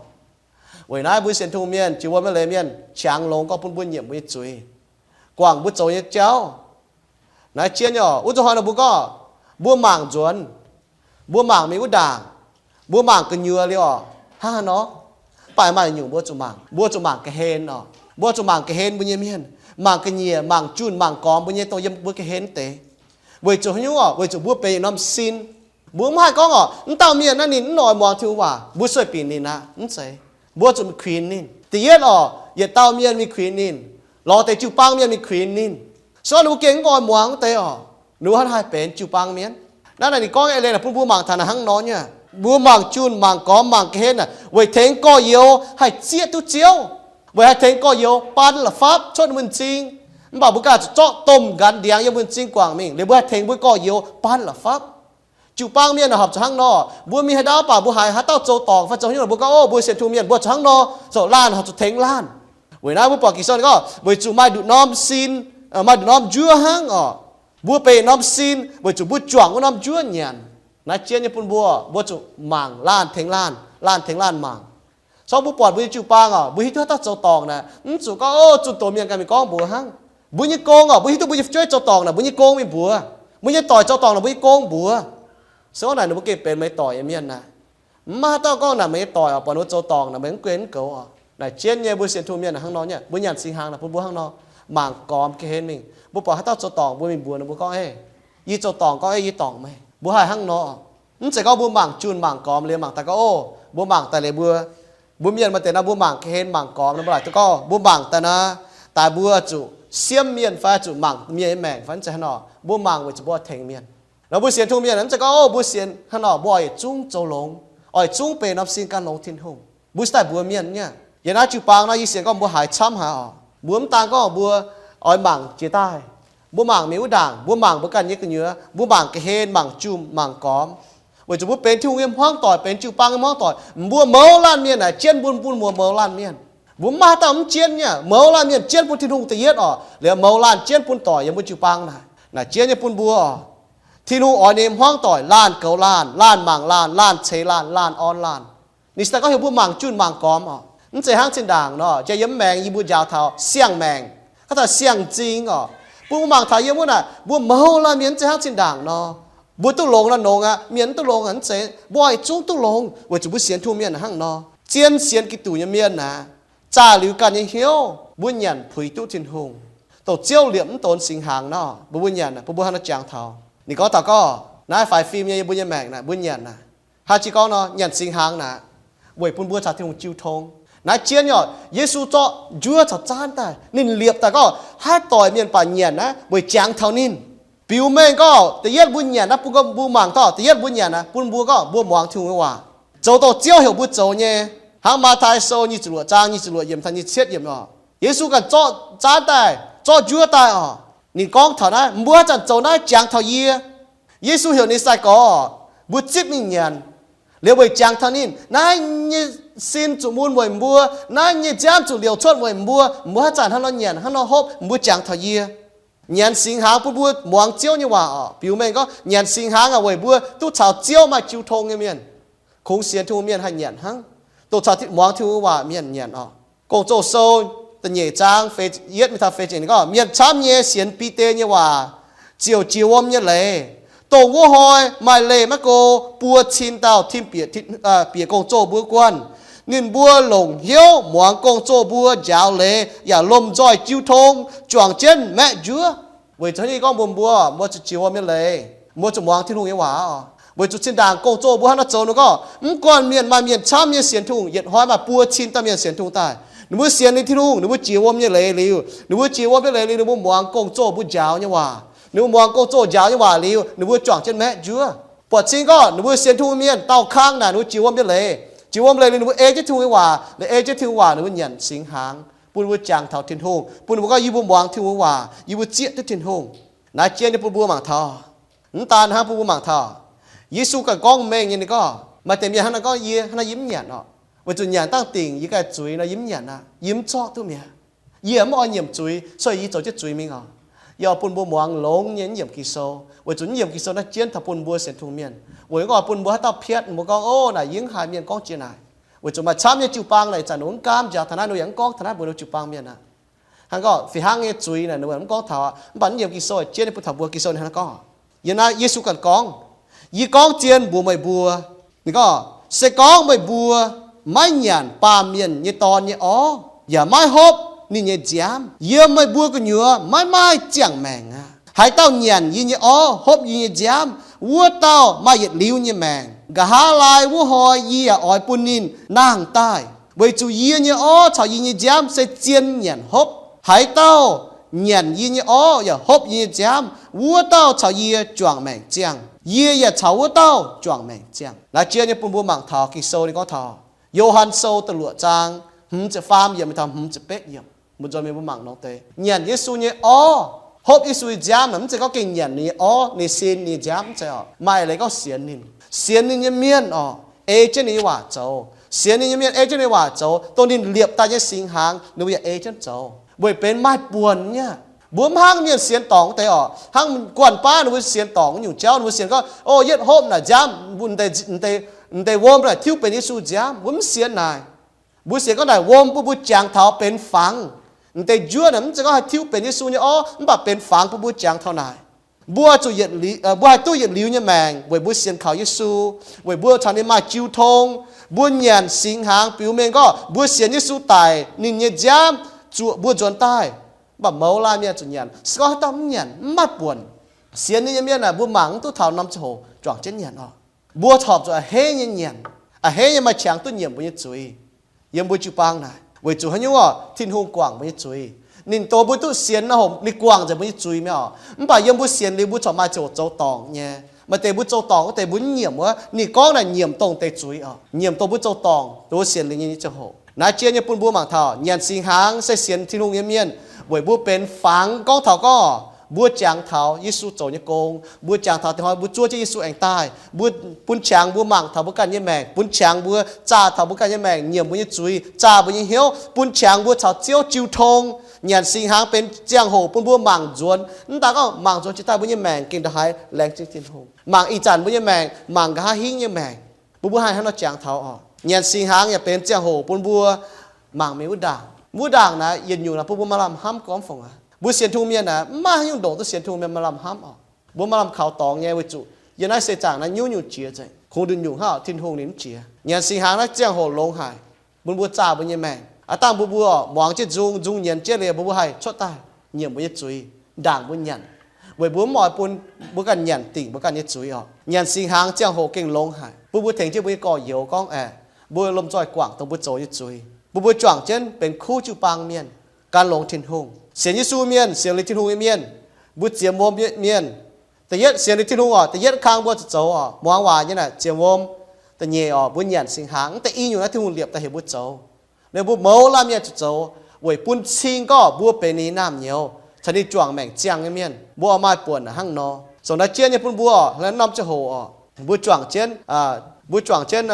weic naaiv mbuo sienx Tin-Hungh mienh, jiex wuom nyei leiz mienh, qangx longx gorngv bun mbuo nyiemc mbuo nyei zuiz, guangc mbuo zoux nyei jauv. Naaiv jien nyei oc, wuov zuqc hnoi nor mbuo gorngv, mbuo mangc nzuonx, mbuo mangc mingh wuov ndaangc, mbuo mangc gu'nyuoz liuz oc, hnangv haaix nor? Mv baac maaih nyungc mbuo zuqc mangc, mbuo zuqc mangc ga'hlen oc. Mbuo zuqc mangc ga'hlen mbuo nyei mienh, mangc ga'nyiec, mangc junh, mangc gormx mbuo nyei dongh yiem mbuo ga'hlen deix. Weic zuqc haaix nyungc oc? Weic zuqc mbuo benx yietc norm sin. Mbuo mv haih gorngv oc, mv dauh mienh naaiv ninh mv oix muangx Tin-Hungh waac, mbuo sueih binc ninh aqv. Mv zeiz. Mbuo zuqc mingh kuinx ninh. Da'yietv oc, yietc dauh mienh mingh kuinx ninh, lorz deix jiu-baang mienh mingh kuinx ninh. Se gorngv ninh mbuo gengh mv oix muangx wuov deix oc, Ninh mbuo hnangv haih benx jiu-baang mienh? Naaiv naaic ninh gorngv eix leiz naaic bun mbuo mangc taux naaic hnangv nor nyei. Mbuo mangc junh mangc gormx mangc ga'hlen naaic weic tengx gorx-youz haih zieqv duqv Ziouv, weic haih tengx gorx-youz baan la'fapv cuotv mbuo nyei m'zing. Mv baac mbuo ganh zuqc zorqv domh nqanx ndiangx yiem mbuo nyei m'zing guangc mingh liuz mbuo haih tengx mbuo gorx-youz baan la'fapv. Jiu-baang mienh naaic horpc zuqc hnangv nor. Mbuo mingh haaix ndau mv baac mbuo haiz haaix dauh zoux dorngc fai zoux hnyouv mbuo gorngv, O, mbuo sienx Tin-Hungh mienh mbuo zuqc hnangv nor, zoux laanh horpc zuqc tengx laanh. Weic naaiv mbuo buatc Ging-Sou gorngv weic zuqc maaih nduqc norm sin, maaih nduqc norm njuov hnangv oc. Mbuo benx norm sin weic zuqc mbuo juangc wuov norm njuov nyanc. Naaiv jienv nyei bun mbuo, mbuo zuqc mangc laanh tengx laanh, laanh tengx laanh mangc. Corc mbuo buatc mbuo nyei jiu-baang oc, mbuo hiuv duqv haaix dauh zoux dorngc naaic, mv zuqc gorngv, O, zunh doz mienh ganh mingh gorngv mbuox hnangv. Mbuo nyei gong oc, mbuo hiuv duqv mbuo nyei fu'jueiv zoux dorngc naaic mbuo nyei gong mingh mbuox, mbuo nyei doic zoux dorngc naaic mbuo nyei gong mbuox. Se gorngv naaic ninh mbuo gengh benx meih doic nyei mienh naaic. Mv maaih haaix dauh gorngv naaic meih nyei doic oc, buatc ninh mbuo zoux dorngc naaic meih mv gunv mv goux oc. Naaic jienv nyei mbuo sienx Tin-Hungh mienh hnangv nor nyei, mbuo nyanc singx hnaangx naaic bun mbuo hnangv nor, mangc gormx ga'hlen mingh. Mbuo buatc haaix dauh zoux dorngc mbuo mingh mbuox ninh mbuo gorngv, Ei, yie zoux dorngc, gorngv, Ei, yie dorngc meih. Mbuo haih hnangv nor. Mv zeiz gorngv mbuo mangc junh mangc gormx liuz mangc daaih gorngv, O, mbuo mangc daaih liuz mbuo, mbuo mienh maaih deix nor mbuo mangc ga'hlen mangc gormx nor mbuo laaic duqv gorngv mbuo mangc daaih naaic, daaih mbuo zuqc siemv mienh fai zuqc mangc mienh nyei maengc fai mv zeiz hnangv nor. Mbuo mangc weic zuqc mbuo oix tengx mienh. Nor mbuo sienx Tin-Hungh mienh mv zeiz gorngv, O, mbuo sienx hnangv nor mbuo oix yietc zungv zoux longx, oix yietc zungv benx norm sin gan longx Tin-Hungh. Mbuo se daaih mbuox mienh nyei. Yiem naaiv jiu-baang nor yie sienx gorngv mbuo haiz camv haic oc. Mbuo mv daan gorngv mbuo oix mangc jiex daaih, mbuo mangc mingh wuov ndaangc, mbuo mangc mbuo ganh nyei gu'nyuoz, mbuo mangc ga'hlen, mangc junh, mangc gormx. Weic zuqc mbuo benx Tin-Hungh nyei hmuangv doic, benx jiu-baang nyei hmuangv doic, mbuo mouz laanh mienh naaic jienv bun, bun mbuo mouz laanh mienh. Mbuo mv maaih haaix dauh mv jienv nyei. Mouz laanh mienh jienv bun Tin-Hungh da'yietv oc, liuz mouz laanh jienv bun doic yiem mbuo jiu-baang naaic. Naaic jienv nyei bun mbuo oc. Tin-Hungh oix ninh nyei hmuangv doic laanh goux laanh, laanh mangc laanh, laanh ceix laanh, laanh orn laanh. Ninh se daaih gorngv heuc mbuo mangc junh mangc gormx oc. Mv zeiz hnangv zinh ndaangc nor, jiex yiem maengx yie mbuo njaaux taux siang-maengc, gorngv taux siang-m'zing oc. Bun mbuo mangc taux yiem wuov naaic, mbuo mouz laanh mienh mv zeiz hnangv zinh ndaangc nor. Mbuo duqv longx nor longx aqv, mienh mv duqv longx aqv mv zeiz. Mbuo oix yietc zungv duqv longx weic zuqc mbuo sienx Tin-Hungh mienh hnangv nor. Zien sienx Giduc nyei mienh naaic, zaah liuz ganh nyei hnyouv, mbuo nyanc puix duqv Tin-Hungh. Dongh Ziouv liepc mv donx singx hnaangx nor, mbuo, mbuo nyanc naaic, bun mbuo hnangv naaiv jangx taux. Ninh gorngv taux gorngv naaiv faix fim nyei yiem mbuo nyei maengc naaic, mbuo nyanc naaic. Hnangv jiex gorngv nor, nyanc singx hnaangx naaic, weic bun mbuo caux Tin-Hungh jiu tong. Naaiv jienv nyei oc, Yesu zorqv njuov caux zaanv daaih, ninh liepc daaih gorngv haaix doic mienh baac nyanc naaiv weic jangx taux ninh. Biux mengh gorngv da'yietv mbuo nyanc naaiv, bun mbuo mangc taux da'yietv mbuo nyanc naaiv, bun mbuo gorngv mbuo muangx Tin-Hungh nyei waac, zoux dongh Ziouv heuc mbuo zoux nyei. Hnangv Matv^tai Sou nyic ziepc luoqc zaang nyic ziepc luoqc yiemc taux nyic ziepc cietv yiemc oc. Yesu ganh zorqv zaanv daaih, zorqv njuov daaih oc. Ninh gorngv taux naaiv, mbuo haaix zanc zoux naaiv jangx taux yie. Yesu heuc ninh sai-gorx, mbuo zipv mingh nyanc, liuz weic jangx taux ninh. Naaiv nyei sin zuqc mun weic mbuo, naaiv nyei nziaamv zuqc liouc cuotv weic mbuo. Mbuo haaix zanc hnangv nor nyanc, hnangv nor hopv, mbuo jangx taux yie. Nyanc singx hnaangx bun mbuo muangx Ziouv nyei waac oc. Biux mengh gorngv nyanc singx hnaangx aqv, weic mbuo duqv caux Ziouv maaih jiu tong nyei mienh. Kungx sienx Tin-Hungh mienh haih nyanc hnangv, dongh caux muangx Tin-Hungh waac mienh nyanc oc. Gong-Zoh Sou da'nyeic zaang yietv mingh taux feix ziepc gorngv, mienh camv nyei sienx Bide nyei waac ziouc jiex wuom nyei leiz, dongh wuov hnoi maaih leih maiv go buo cin dauh tim bieqc, bieqc gong-zoh mbuo guanh. Ninh mbuo longc hnyouv muangx gong-zoh mbuo njaaux leiz yaac lomh nzoih jiu tong, juangc jienv maeqv njuov. Weic zuqc hnangv naaiv gorngv mbuox mbuo, mbuo zuqc jiex wuom nyei leiz, mbuo zuqc muangx Tin-Hungh nyei waac oc. Weic zuqc zinh ndaangc gong-zoh mbuo hnangv nor zoux nor gorngv, mv gunv mienh maaih mienh camv nyei sienx Tin-Hungh, yietc hnoi maaih buo cin dauh mienh sienx Tin-Hungh daaih. Ninh mbuo sienx ninh Tin-Hungh, ninh mbuo jiex wuom nyei leiz liuz, ninh mbuo jiex wuom nyei leiz liuz, ninh mbuo muangx gong-zoh mbuo njaaux nyei waac. Ninh mbuo muangx gong-zoh njaaux nyei waac liuz, ninh mbuo juangc jienv maeqv njuov. Buatc cing gorngv ninh mbuo sienx Tin-Hungh mienh daauh kangv naaic, ninh mbuo jiex wuom nyei leiz. Jiex wuom leiz liuz ninh mbuo ei jienv Tin-Hungh nyei waac, ninh ei jienv Tin-Hungh waac ninh mbuo nyanc singx hnaangx, bun mbuo jangx taux Tin-Hungh, bun mbuo gorngv yie mbuo muangx Tin-Hungh waac, yie mbuo zieqv duqv Tin-Hungh. Naaiv jienv nyei bun mbuo mangc taux. Mv daan hnangv, bun mbuo mangc taux Yesu ganh gorngv mengh nyei, ninh gorngv maaih deix mienh hnangv naaiv gorngv, yie hnangv naaiv yie mv nyanc oc. Weic zuqc nyanc dangh dingc yie ganh zuiz nor yie mv nyanc aqv, yie mv zorqv duqv mi'aqv. Yie mv oix nyiemc zuiz, so yie zoux jienv zuiz mingh oc. Yie oix bun mbuo muangx longx nyei yiemc Ging-Sou, weic zuqc yiemc Ging-Sou naaiv jienv taux bun mbuo sienx Tin-Hungh mienh. Weic gorngv oix bun mbuo haaix dauh piatv mbuo gorngv, o, naaic yie mv haiz mienh gorngv jiex naaic. Weic zuqc maaih camv nyei jiu-baang naaic ih zanc ninh mv gaamv njaaux taux naaiv, ninh yaac mv gorngv taux naaiv mbuox ninh jiu-baang mienh aqv. Hnangv gorngv fih hnangv nyei zuiz naaic ninh mv gorngv taux aqv, mv baac yiemc Ging-Sou jienv ninh bun taux mbuo Ging-Sou ninh hnangv gorngv. Yiem naaiv Yesu ganh gorngv, yie gorngv zien mbuox meih mbuo, ninh gorngv, se gorngv meih mbuo maiv nyanc Baamh Mienh nyei Dorn nyei orv, yaac maiv hopv ninh nyei nziaamv, yiem meih mbuo gu'nyuoz maiv maaih ziangh maengc aqv. Haaix dauh nyanc yie nyei orv, hopv yie nyei nziaamv, wuov dauh maaih yietc liuz nyei maengc. Nqa'haav laai wuov hnoi yie yaac oix bun ninh nangh daaih, weic zuqc yie nyei orv caux yie nyei nziaamv se zien nyanc hopv. Haaix dauh nyanc yie nyei orv yaac hopv yie nyei nziaamv, wuov dauh caux yie juangc maengc ziangh. Yie yaac caux wuov dauh juangc maengc ziangh. Naaiv jiex nyei bun mbuo mangc taux Ging-Sou ninh gorngv taux Yo^han Sou da'luoqc zaang hmz ziepc faam yiemc mingh taux hmz ziepc betv yiemc. Mbuo nzuonx mingh mbuo mangc nor deix nyanc Yesu nyei orv, hopv Yesu nyei nziaamv naaic, mv zeiz gorngv gengh nyanc ninh nyei orv, ninh sin, ninh nziaamv, mv zeiz oc. Maaih leiz gorngv sienx ninh. Sienx ninh nyei mienh oc, ei jienv ninh nyei waac zoux. Sienx ninh nyei mienh ei jienv ninh nyei waac zoux, dongh ninh liepc daaih nyei singx hnaangx ninh mbuo yaac ei jienv zoux, weic benx maaih buonc nyei. Mbuo mv hnangv mienh sienx dorngc wuov deix oc. Hnangv guanh baav ninh mbuo sienx dorngc nyungc jauv, ninh mbuo sienx gorngv, o, yietv hopv naaic nziaamv, mv deix wuom naaic tiuv benx Yesu nziaamv. Mbuo mv sienx naaic. Mbuo sienx gorngv naaic wuom bun mbuo jangx taux benx fangx. Mv deix njuov naaic mv zeiz gorngv haih tiuv benx Yesu nyei orv, mv baac benx fangx bun mbuo jangx taux naaic. Mbuo zuqc, mbuo haih duqv yietc liuz nyei maengc weic mbuo sienx kaux Yesu, weic mbuo caux ninh maaih jiu tong. Mbuo nyanc singx hnaangx biux mengh gorngv mbuo sienx Yesu daic, ninh nyei nziaamv zuoqc mbuo nzuonx daaih. Mv baac mouz laanh mienh zuqc nyanc. Se gorngv haaix dauh mv nyanc, mv maaih buonc. Sienx ninh nyei mienh aah, mbuo mangc mv duqv taux norm ziangh hoc juangc jienv nyanc oc. Mbuo corc zuqc a'hneiv nyei nyanc, a'hneiv nyei maaih qangx duqv nyiemc mbuo nyei zuiz. Yiem mbuo jiu-baang naaic, weic zuqc haaix nyungc oc? Tin-Hungh guangc mbuo nyei zuiz. Ninh dorh mbuo duqv sienx naaiv hoc ninh guangc nzengc mbuo nyei zuiz mi'aqv oc. Mv baac yiem mbuo sienx liuz mbuo corc maaih ziangh hoc zoux dorngc nyei. Maaih deix mbuo zoux dorngc wuov deix mbuo mv nyiemc wuov, ninh gorngv naaic nyiemc dongh deix zuiz oc, nyiemc dongh mbuo zoux dorngc, dongh mbuo sienx liuz nyei ziangh hoc. Naaiv jiex nyei bun mbuo mangc taux nyanc singx hnaangx se sienx Tin-Hungh nyei mienh weic mbuo benx fangx. Gorngv taux gorngv mbuo jangx taux Yesu zoux nyei gong, mbuo jangx taux dingc hnoi mbuo zuov jienv Yesu aengx daaih, mbuo, bun qangx mbuo mangc taux mbuo ganh nyei maengc, bun qangx mbuo zaah taux mbuo ganh nyei maengc, nyiemc mbuo nyei zuiz, zaah mbuo nyei hnyouv, bun qangx mbuo caux Ziouv jiu tong. Nyanc singx hnaangx benx ziangh hoc bun mbuo mangc nzuonx. Mv daaih gorngv mangc nzuonx jiex daaih mbuo nyei maengc gengh ndongc haaix, laengz zingh Tin-Hungh. Mangc ih zanc mbuo nyei maengc, mangc nqa'haav hingv nyei maengc, bun mbuo haih hnangv nor jangx taux oc. Nyanc singx hnaangx yaac benx ziangh hoc bun mbuo mangc mingh wuov ndaangc. Wuov ndaangc naaiv yietc nyungc naaic bun mbuo maaih lamh hnamv gormx fongc aqv. Mbuo sienx Tin-Hungh mienh naaic mv maaih haaix nyungc ndongc duqv sienx Tin-Hungh mienh maaih lamh hnamv oc. Mbuo maaih lamh kaux dorngx nyei weic zuqc yiem naaiv seix zaangc naaiv nyungc-nyungc jiex nzengc. Kungx nduqc nyungc hnangv oc, Tin-Hungh ninh mv jiex. Nyanc singx hnaangx naaiv ziangh hoc longx haic, bun mbuo zaah mbuo nyei maengc. Aav dangh mbuo, mbuo muangx jienv nzung, nzung nyienz jienv liuz mbuo, mbuo haih cuotv daaih nyiemc mbuo nyei zuiz, ndaangc mbuo nyanc, weic mbuo mv oix bun mbuo ganh nyanc dingc mbuo ganh nyei zuiz oc. Nyanc singx hnaangx ziangh hoc gengh longx haic, bun mbuo tengx jienv mbuo nyei gorx-youz gorngv aeqv, mbuo lomh nzoih guangc dongh mbuo zoux nyei zuiz, bun mbuo juangc jienv benx kuv jiu-baang mienh, gan longx Tin-Hungh. Sienx Yesu mienh, sienx liuz Tin-Hungh nyei mienh, mbuo ziex wuom mienh. Da'yietv sienx liuz Tin-Hungh oc, da'yietv kang mbuo zuqc zoux oc, muangx waac nyei naaic ziex wuom. Da'nyeic oc, mbuo nyanc singx hnaangx. Mv deix i nyungc naaiv Tin-Hungh liepc daaih heuc mbuo zoux. Ninh mbuo mouz laanh mienh zuqc zoux weic bun cing gorngv mbuo benx ninh nyei naamh nyouz caux ninh juangc maengc ziangh nyei mienh. Mbuo oix maaih buonc hnangv nor. Sou naaiv jienv nyei bun mbuo oc, naaiv norm ziangh hoc oc, mbuo juangc jienv, mbuo juangc jienv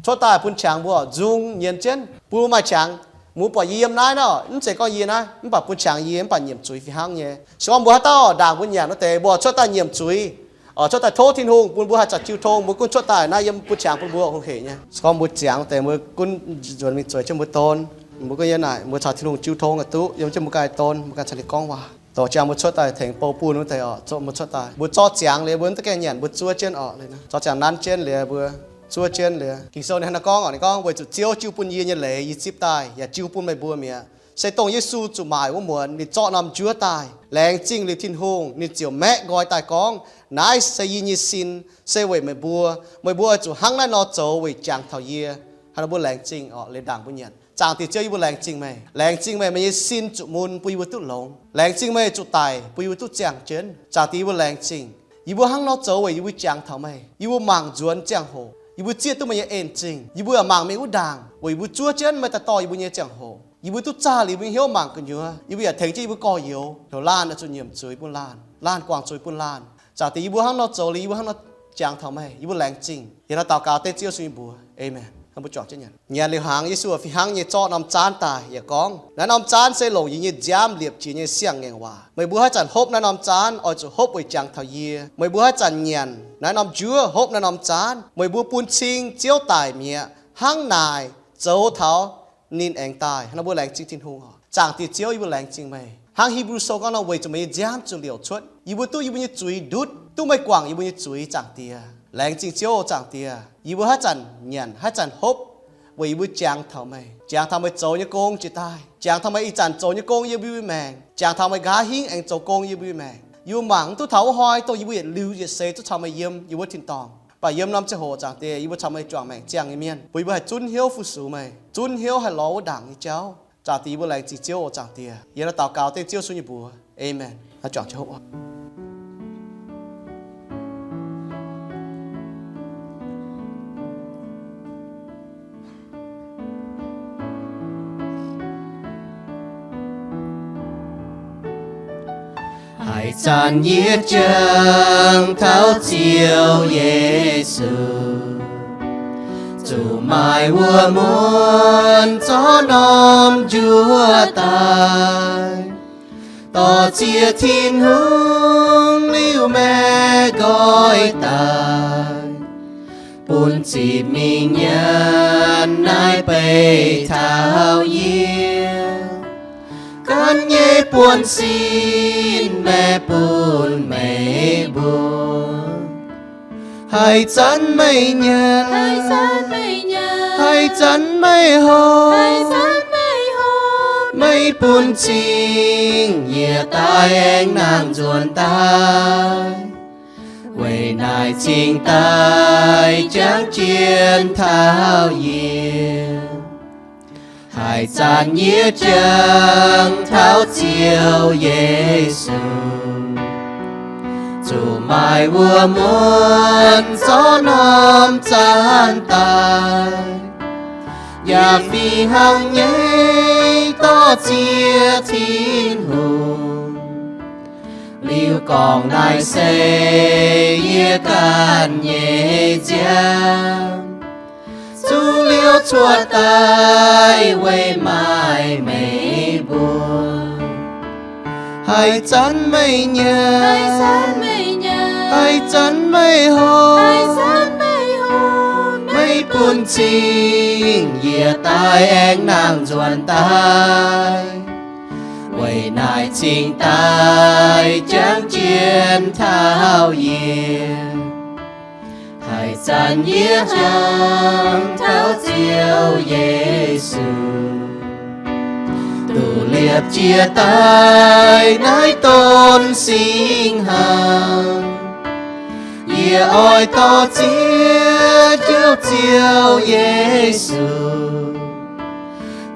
cuotv daaih bun qangx mbuo oc, nzung nyienz jienv bun mbuo maaih qangx. Mbuo buatc yie yiem naaiv nor, mv zeiz gorngv yie naaiv, mv baac bun qangx yie mv baac nyiemc zuiz fih hnangv nyei. Se gorngv mbuo haaix dauh ndaangc mbuo nyanc wuov deix, mbuo cuotv daaih nyiemc zuiz, cuotv daaih tov Tin-Hungh bun mbuo haih zoux jiu tong, mbuo gunv cuotv daaih naaiv yiem bun qangx bun mbuo hungh heic nyei. Se gorngv mbuo ziangx wuov deix mbuo gunv nzuonx mingh zueiz jienv mbuo don, mbuo gunv yiem naaic mbuo caux Tin-Hungh jiu tong aqv duqv, yiem jienv mbuo ganh don, mbuo ganh caux ninh gorngv waac. Dorh jang mbuo cuotv daaih tengx bou bunh wuov deix oc, zorqv mbuo cuotv daaih. Mbuo zorqv ziangx liuz mbuo mv deix gaengh nyanc mbuo zuov jienv oc. Zorqv ziangx nanv jienv liuz mbuo zuov jienv liuz. Ging-Sou ninh hnangv naaiv gorngv oc, ninh gorngv, weic zuqc Ziouv jiu bun yie nyei leiz yie zipv daaih, yaac jiu bun meih mbuo mi'aqv. Se dongh Yesu zuqc maaic wuov muonz ninh zorqv norm njuov daaih. Laengz zingh liuz Tin-Hungh, ninh ziouc maeqv nqoi daaih gorngv, naaiv se yie nyei sin, se weic meih mbuo. Meih mbuo oix zuqc hnangv naaiv nor zoux weic jangx taux yie. Hnangv naaiv mbuo laengz zingh oc, liuz ndaangc mbuo nyanc. Zaangc Diex Ziouv, yie mbuo laengz zingh meih. Laengz zingh meih, meih nyei sin zuqc mun bun yie mbuo duqv longx. Laengz zingh meih zuqc daic bun yie mbuo duqv ziangh jienv. Zaangc Diex, yie mbuo laengz zingh. Yie mbuo hnangv nor zoux weic yie mbuo jangx taux meih. Yie mbuo mangc nzuonx ziangh hoc, yie mbuo zieqv duqv meih nyei en zingh. Yie mbuo yaac mangc mingh wuov ndaangc weic yie mbuo zuov jienv meih daaih dorh yie mbuo nyei ziangh hoc. Yie mbuo duqv zaah liuz mbuo nyei hnyouv mangc gu'nyuoz. Yie mbuo yaac tengx jienv yie mbuo gorx-youz, heuc laanh oix zuqc nyiemc zuiz bun laanh, laanh guangc zuiz bun laanh. Zaangc Diex, yie mbuo hnangv nor zoux liuz, yie mbuo hnangv nor jangx taux meih. Yie mbuo laengz zingh. Yie hnangv daux gaux dengv Ziouv Yesu nyei mbuox. Aamen. Hnangv mbuo juangc jienv nyanc. Nyanc liuz hnaangx, Yesu fih hnangv nyei zorqv norm zaanv daaih yaac gorngv, naaiv norm zaanv se longc yie nyei nziaamv liepc jiex nyei siang-ngaengc waac. Meih mbuo haaix zanc hopv naaiv norm zaanv, oix zuqc hopv weic jangx taux yie. Meih mbuo haaix zanc nyanc naaiv norm njuov, hopv naaiv norm zaanv, meih mbuo bun cing Ziouv daic mi'aqv. Hnangv naaic zoux taux ninh aengx daaih. Hnangv naaiv mbuo laengz zingh Tin-Hungh oc. Zaangc Diex Ziouv, yie mbuo laengz zingh meih. Hnangv Hipv^lu Sou gorngv nor, weic zuqc meih nyei nziaamv zuqc liouc cuotv, yie mbuo duqv yie mbuo nyei zuiz ndutv, duqv meih guangc yie mbuo nyei zuiz, Zaangc Diex. Laengz zingh Ziouv, Zaangc Diex. Yie mbuo haaix zanc nyanc, haaix zanc hopv, weic yie mbuo jangx taux meih, jangx taux meih zoux nyei gong jiex daaih, jangx taux meih ih zanc zoux nyei gong yiem mbuo nyei maengc, jangx taux meih nqa'haav hingv aengx zoux gong yiem mbuo nyei maengc. Yie mbuo mangc mv duqv taux wuov hnoi dongh yie mbuo yietc liuz yietc seix duqv caux meih yiem yie mbuo tin-dorngh. Mv baac yiem norm ziangh hoc, Zaangc Diex, yie mbuo caux meih juangc maengc ziangh nyei mienh, bun yie mbuo haih zunv hnyouv fu-sux meih, zunv hnyouv haih lorz wuov ndaangc nyei jauv. Zaangc Diex, yie mbuo laengz zingh Ziouv oc, Zaangc Diex. Yie naaiv daux gaux dengv Ziouv sun nyei mbuox. Aamen. Haaix zanc yie jangx taux Ziouv Yesu, zuqc maaih wuom muonz zorqv norm njuov daaih, dorh ziex Tin-Hungh liuz maeqv nqoi daaih, bun ziqc mingh nyanc naaiv beih taux yie. Gan nyei buonv-sin maeqv bun meih mbuo. Haaix zanc meih nyanc, haaix zanc meih hopv, meih bun cing yie daaih aengx nangh nzuonx daaih. Weic naaic cingx daaih jangx jienv taux yie. Haaix zanc yie jangx taux Ziouv Yesu, zuqc maaih wuom muonz zorqv norm zaanv daaih, yaac fih hnangv nyei dorh ziex Tin-Hungh. Liuz gorngv naaic se yie ganh nyei nziaamv, zuqc liuz cuotv daaih weic maaih meih mbuo. Haaix zanc meih nyanc, haaix zanc meih hopv, meih bun cing yie daaih aengx nangh nzuonx daaih. Weic naaic cingx daaih jangx jienv taux yie. Haaix zanc yie jangx taux Ziouv Yesu, duqv liepc jiez daaih naaiv donx singx hnaangx, yie oix dorh ziex jouv Ziouv Yesu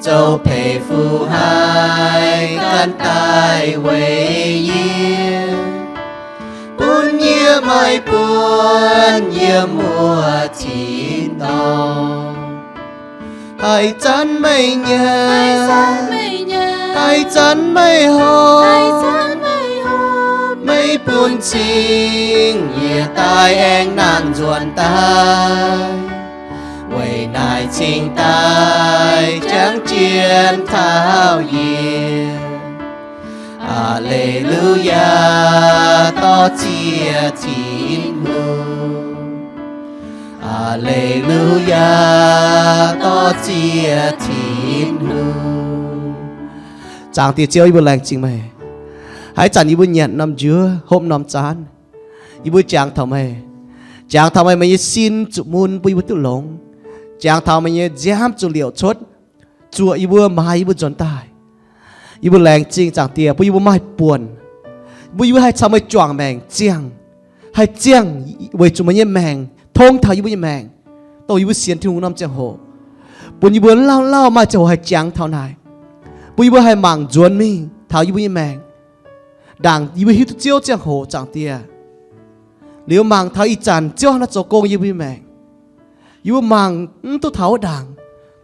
zoux peix fuqv haic, gan daaih weic yie, bun yie maaih buonc yiem wuov tin-dorngh. Haaix zanc meih nyanc, haaix zanc meih hopv, meih bun cing yie daaih aengx nangh nzuonx daaih. Weic naaic cingx daaih jangx jienv taux yie. Aa^le^lu^yaa, dorh ziex Tin-Hungh. Aa^le^lu^yaa, dorh ziex Tin-Hungh. Zaangc Diex Ziouv, yie mbuo laengz zingh meih. Haaix zanc yie mbuo nyanc norm njuov, hopv norm zaanv, yie mbuo jangx taux meih. Jangx taux meih, meih nyei sin zuqc mun bun yie mbuo duqv longx. Jangx taux meih nyei nziaamv zuqc liouc cuotv, zuoqc yie mbuo, maaiz yie mbuo nzuonx daaih. Yie mbuo laengz zingh Zaangc Diex bun yie mbuo maaih buonc, bun yie mbuo haih caux meih juangc maengc ziangh, haih ziangh weic zuqc meih nyei maengc tong taux yie mbuo nyei maengc, dongh yie mbuo sienx Tin-Hungh norm ziangh hoc, bun yie mbuo lauh lauh maaih ziangh hoc haih jangx taux naaic, bun yie mbuo haih mangc nzuonx mingh taux yie mbuo nyei maengc. Ndaangc yie mbuo hiuv duqv Ziouv ziangh hoc, Zaangc Diex, liuz mangc taux ih zanc Ziouv hnangv naaiv zoux gong yie mbuo nyei maengc. Yie mbuo mangc mv duqv taux wuov ndaangc,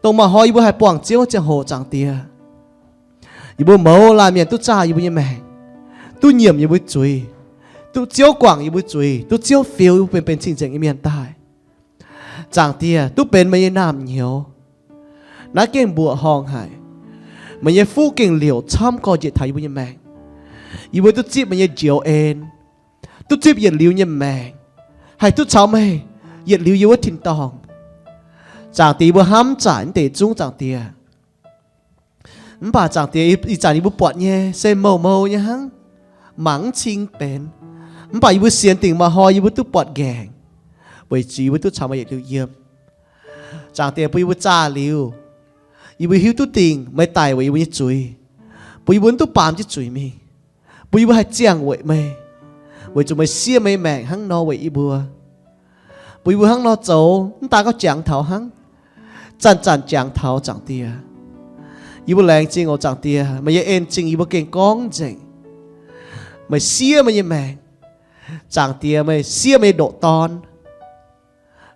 dongh maaih hnoi yie mbuo haih buangh Ziouv ziangh hoc, Zaangc Diex. Yie mbuo mouz laanh mienh duqv zaah yie mbuo nyei maengc, duqv nyiemc yie mbuo zuiz, duqv Ziouv guangc yie mbuo zuiz, duqv Ziouv fiux yie mbuo benx benx cing-nzengc nyei mienh daaih. Zaangc Diex, duqv benx meih nyei naamh nyouz. Naaiv gengh mbuoqc horngh haic. Meih nyei fuqv gengh liouc camv gorx-njiec taux yie mbuo nyei maengc. Yie mbuo duqv zipv meih nyei njoux en, duqv zipv yietc liuz nyei maengc, haih duqv caux meih yietc liuz yiem wuov tin-dorngh. Zaangc Diex, yie mbuo hnamv zaaic naaiv deix zungv, Zaangc Diex. Mv baac Zaangc Diex, ih zanc yie mbuo buatc nyei se mouc mouc nyei hnangv, mangc mv cing benx. Mv baac yie mbuo sienx dingc maaih hnoi yie mbuo duqv buatc nqaengc, weic zuqc yie mbuo duqv caux meih yietc liuz yiem. Zaangc Diex, bun yie mbuo zaah liuz, yie mbuo hiuv duqv dingc meih daic weic yie mbuo nyei zuiz, bun yie mbuo mv duqv baamz jienv zuiz mingh, bun yie mbuo haih ziangh weic meih, weic zuqc meih siev meih nyei maengc hnangv nor weic yie mbuo. Bun yie mbuo hnangv nor zoux, mv daan gorngv jangx taux hnangv, zanc-zanc jangx taux, Zaangc Diex. Yie mbuo laengz zingh oc Zaangc Diex, meih nyei en-zingh yie mbuo gengh gorngv nzengc. Meih siev meih nyei maengc. Zaangc Diex, meih siev meih nyei ndoqc Dorn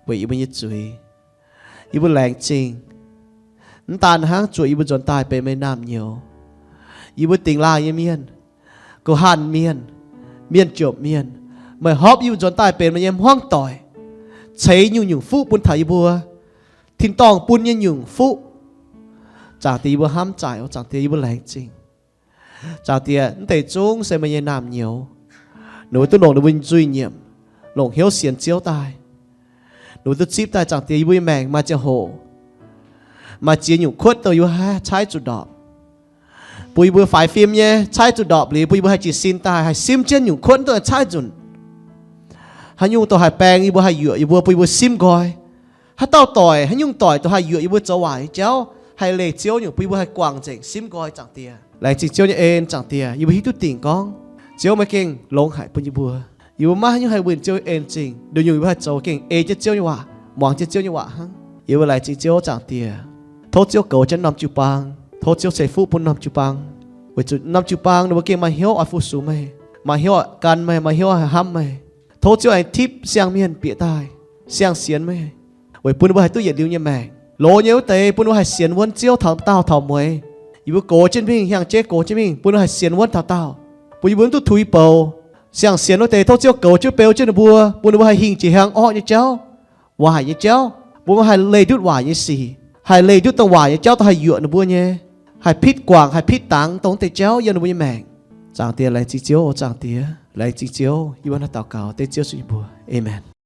weic yie mbuo nyei zuiz. Yie mbuo laengz zingh. Mv daan hnangv, zuoqc yie mbuo nzuonx daaih benx meih nyei naamh nyouz, yie mbuo dingx laangh nyei mienh, gox hanh mienh, mienh jomc mienh, meih horpc yie mbuo nzuonx daaih benx meih nyei hmuangv doic, ceix nyungc-nyungc fuqv bun taux yie mbuo, tin-dorngh bun nyei nyungc fuqv. Zaangc Diex, yie mbuo hnamv zaaic oc Zaangc Diex, yie mbuo laengz zingh. Zaangc Diex, mv deix zungv se meih nyei naamh nyouz, ninh mbuo duqv longc ninh mbuo nyei nzuih nyiemc, longc hnyouv sienx Ziouv daaih. Ninh mbuo duqv zipv daaih, Zaangc Diex, yie mbuo nyei maengc maaih ziangh hoc maaih ziex nyungc kuotv dongh yie mbuo haih caaiv zuqc ndorpc, bun yie mbuo faix fim nyei caaiv zuqc ndorpc liuz, bun yie mbuo haih jiez sin daaih, haih simv jienv nyungc kuotv dongh caaiv nzunc. Haaix nyungc dongh haih baeng yie mbuo, haih yuoqc yie mbuo, bun yie mbuo simv nqoi. Haaix dauh doic, haaix nyungc doic dongh haih yuoqc yie mbuo zoux waaic nyei jauv, haih leih Ziouv nyungc, bun yie mbuo haih guangc nzengc simv nqoi, Zaangc Diex. Laengz zingh Ziouv nyei en, Zaangc Diex. Yie mbuo hiuv duqv dingc gorngv Ziouv meih gengh longx haic bun yie mbuo. Yie mbuo maiv haaix nyungc haih winh Ziouv en-zingh. Nduqc nyungc yie mbuo haih zoux gengh ei jienv Ziouv nyei waac, muangx jienv Ziouv nyei waac hnangv. Yie mbuo laengz zingh Ziouv, Zaangc Diex. Tov Ziouv goux jienv norm jiu-baang. Tov Ziouv ceix fuqv bun norm jiu-baang, weic zuqc norm jiu-baang ninh mbuo gengh maaih hnyouv oix fu-sux meih, maaih hnyouv oix gan meih, maaih hnyouv oix hnamv meih. Tov Ziouv aengx tipv siang-mienh bieqc daaih, siang-sienx meih, weic bun ninh mbuo haih duqv yietc liuz nyei maengc. Loz nyei wuov deix bun ninh mbuo haih sienx wuonv Ziouv taux daauh taux mueiz. Yie mbuo gox jienv mingh, hiang-jeiv gox jienv mingh, bun ninh mbuo haih sienx wuonv taux daauh, bun yie mbuo mv duqv tuix bouc. Siang-sienx wuov deix tov Ziouv goux jienv beu jienv ninh mbuo, bun ninh mbuo haih hingh jiex hiaangx orqv nyei jauv, waaic nyei jauv, bun mbuo haih leih ndutv waaic nyei sic, haih leih ndutv dongh waaic nyei jauv dongh haih yuoqc ninh mbuo nyei, haih pitv guangc, haih pitv dangx dongh wuov deix jauv yiem ninh mbuo nyei maengc. Zaangc Diex, laengz zingh Ziouv oc, Zaangc Diex, laengz zingh Ziouv. Yie mbuo naaiv daux gaux dengv Ziouv Yesu nyei mbuox. Aamen.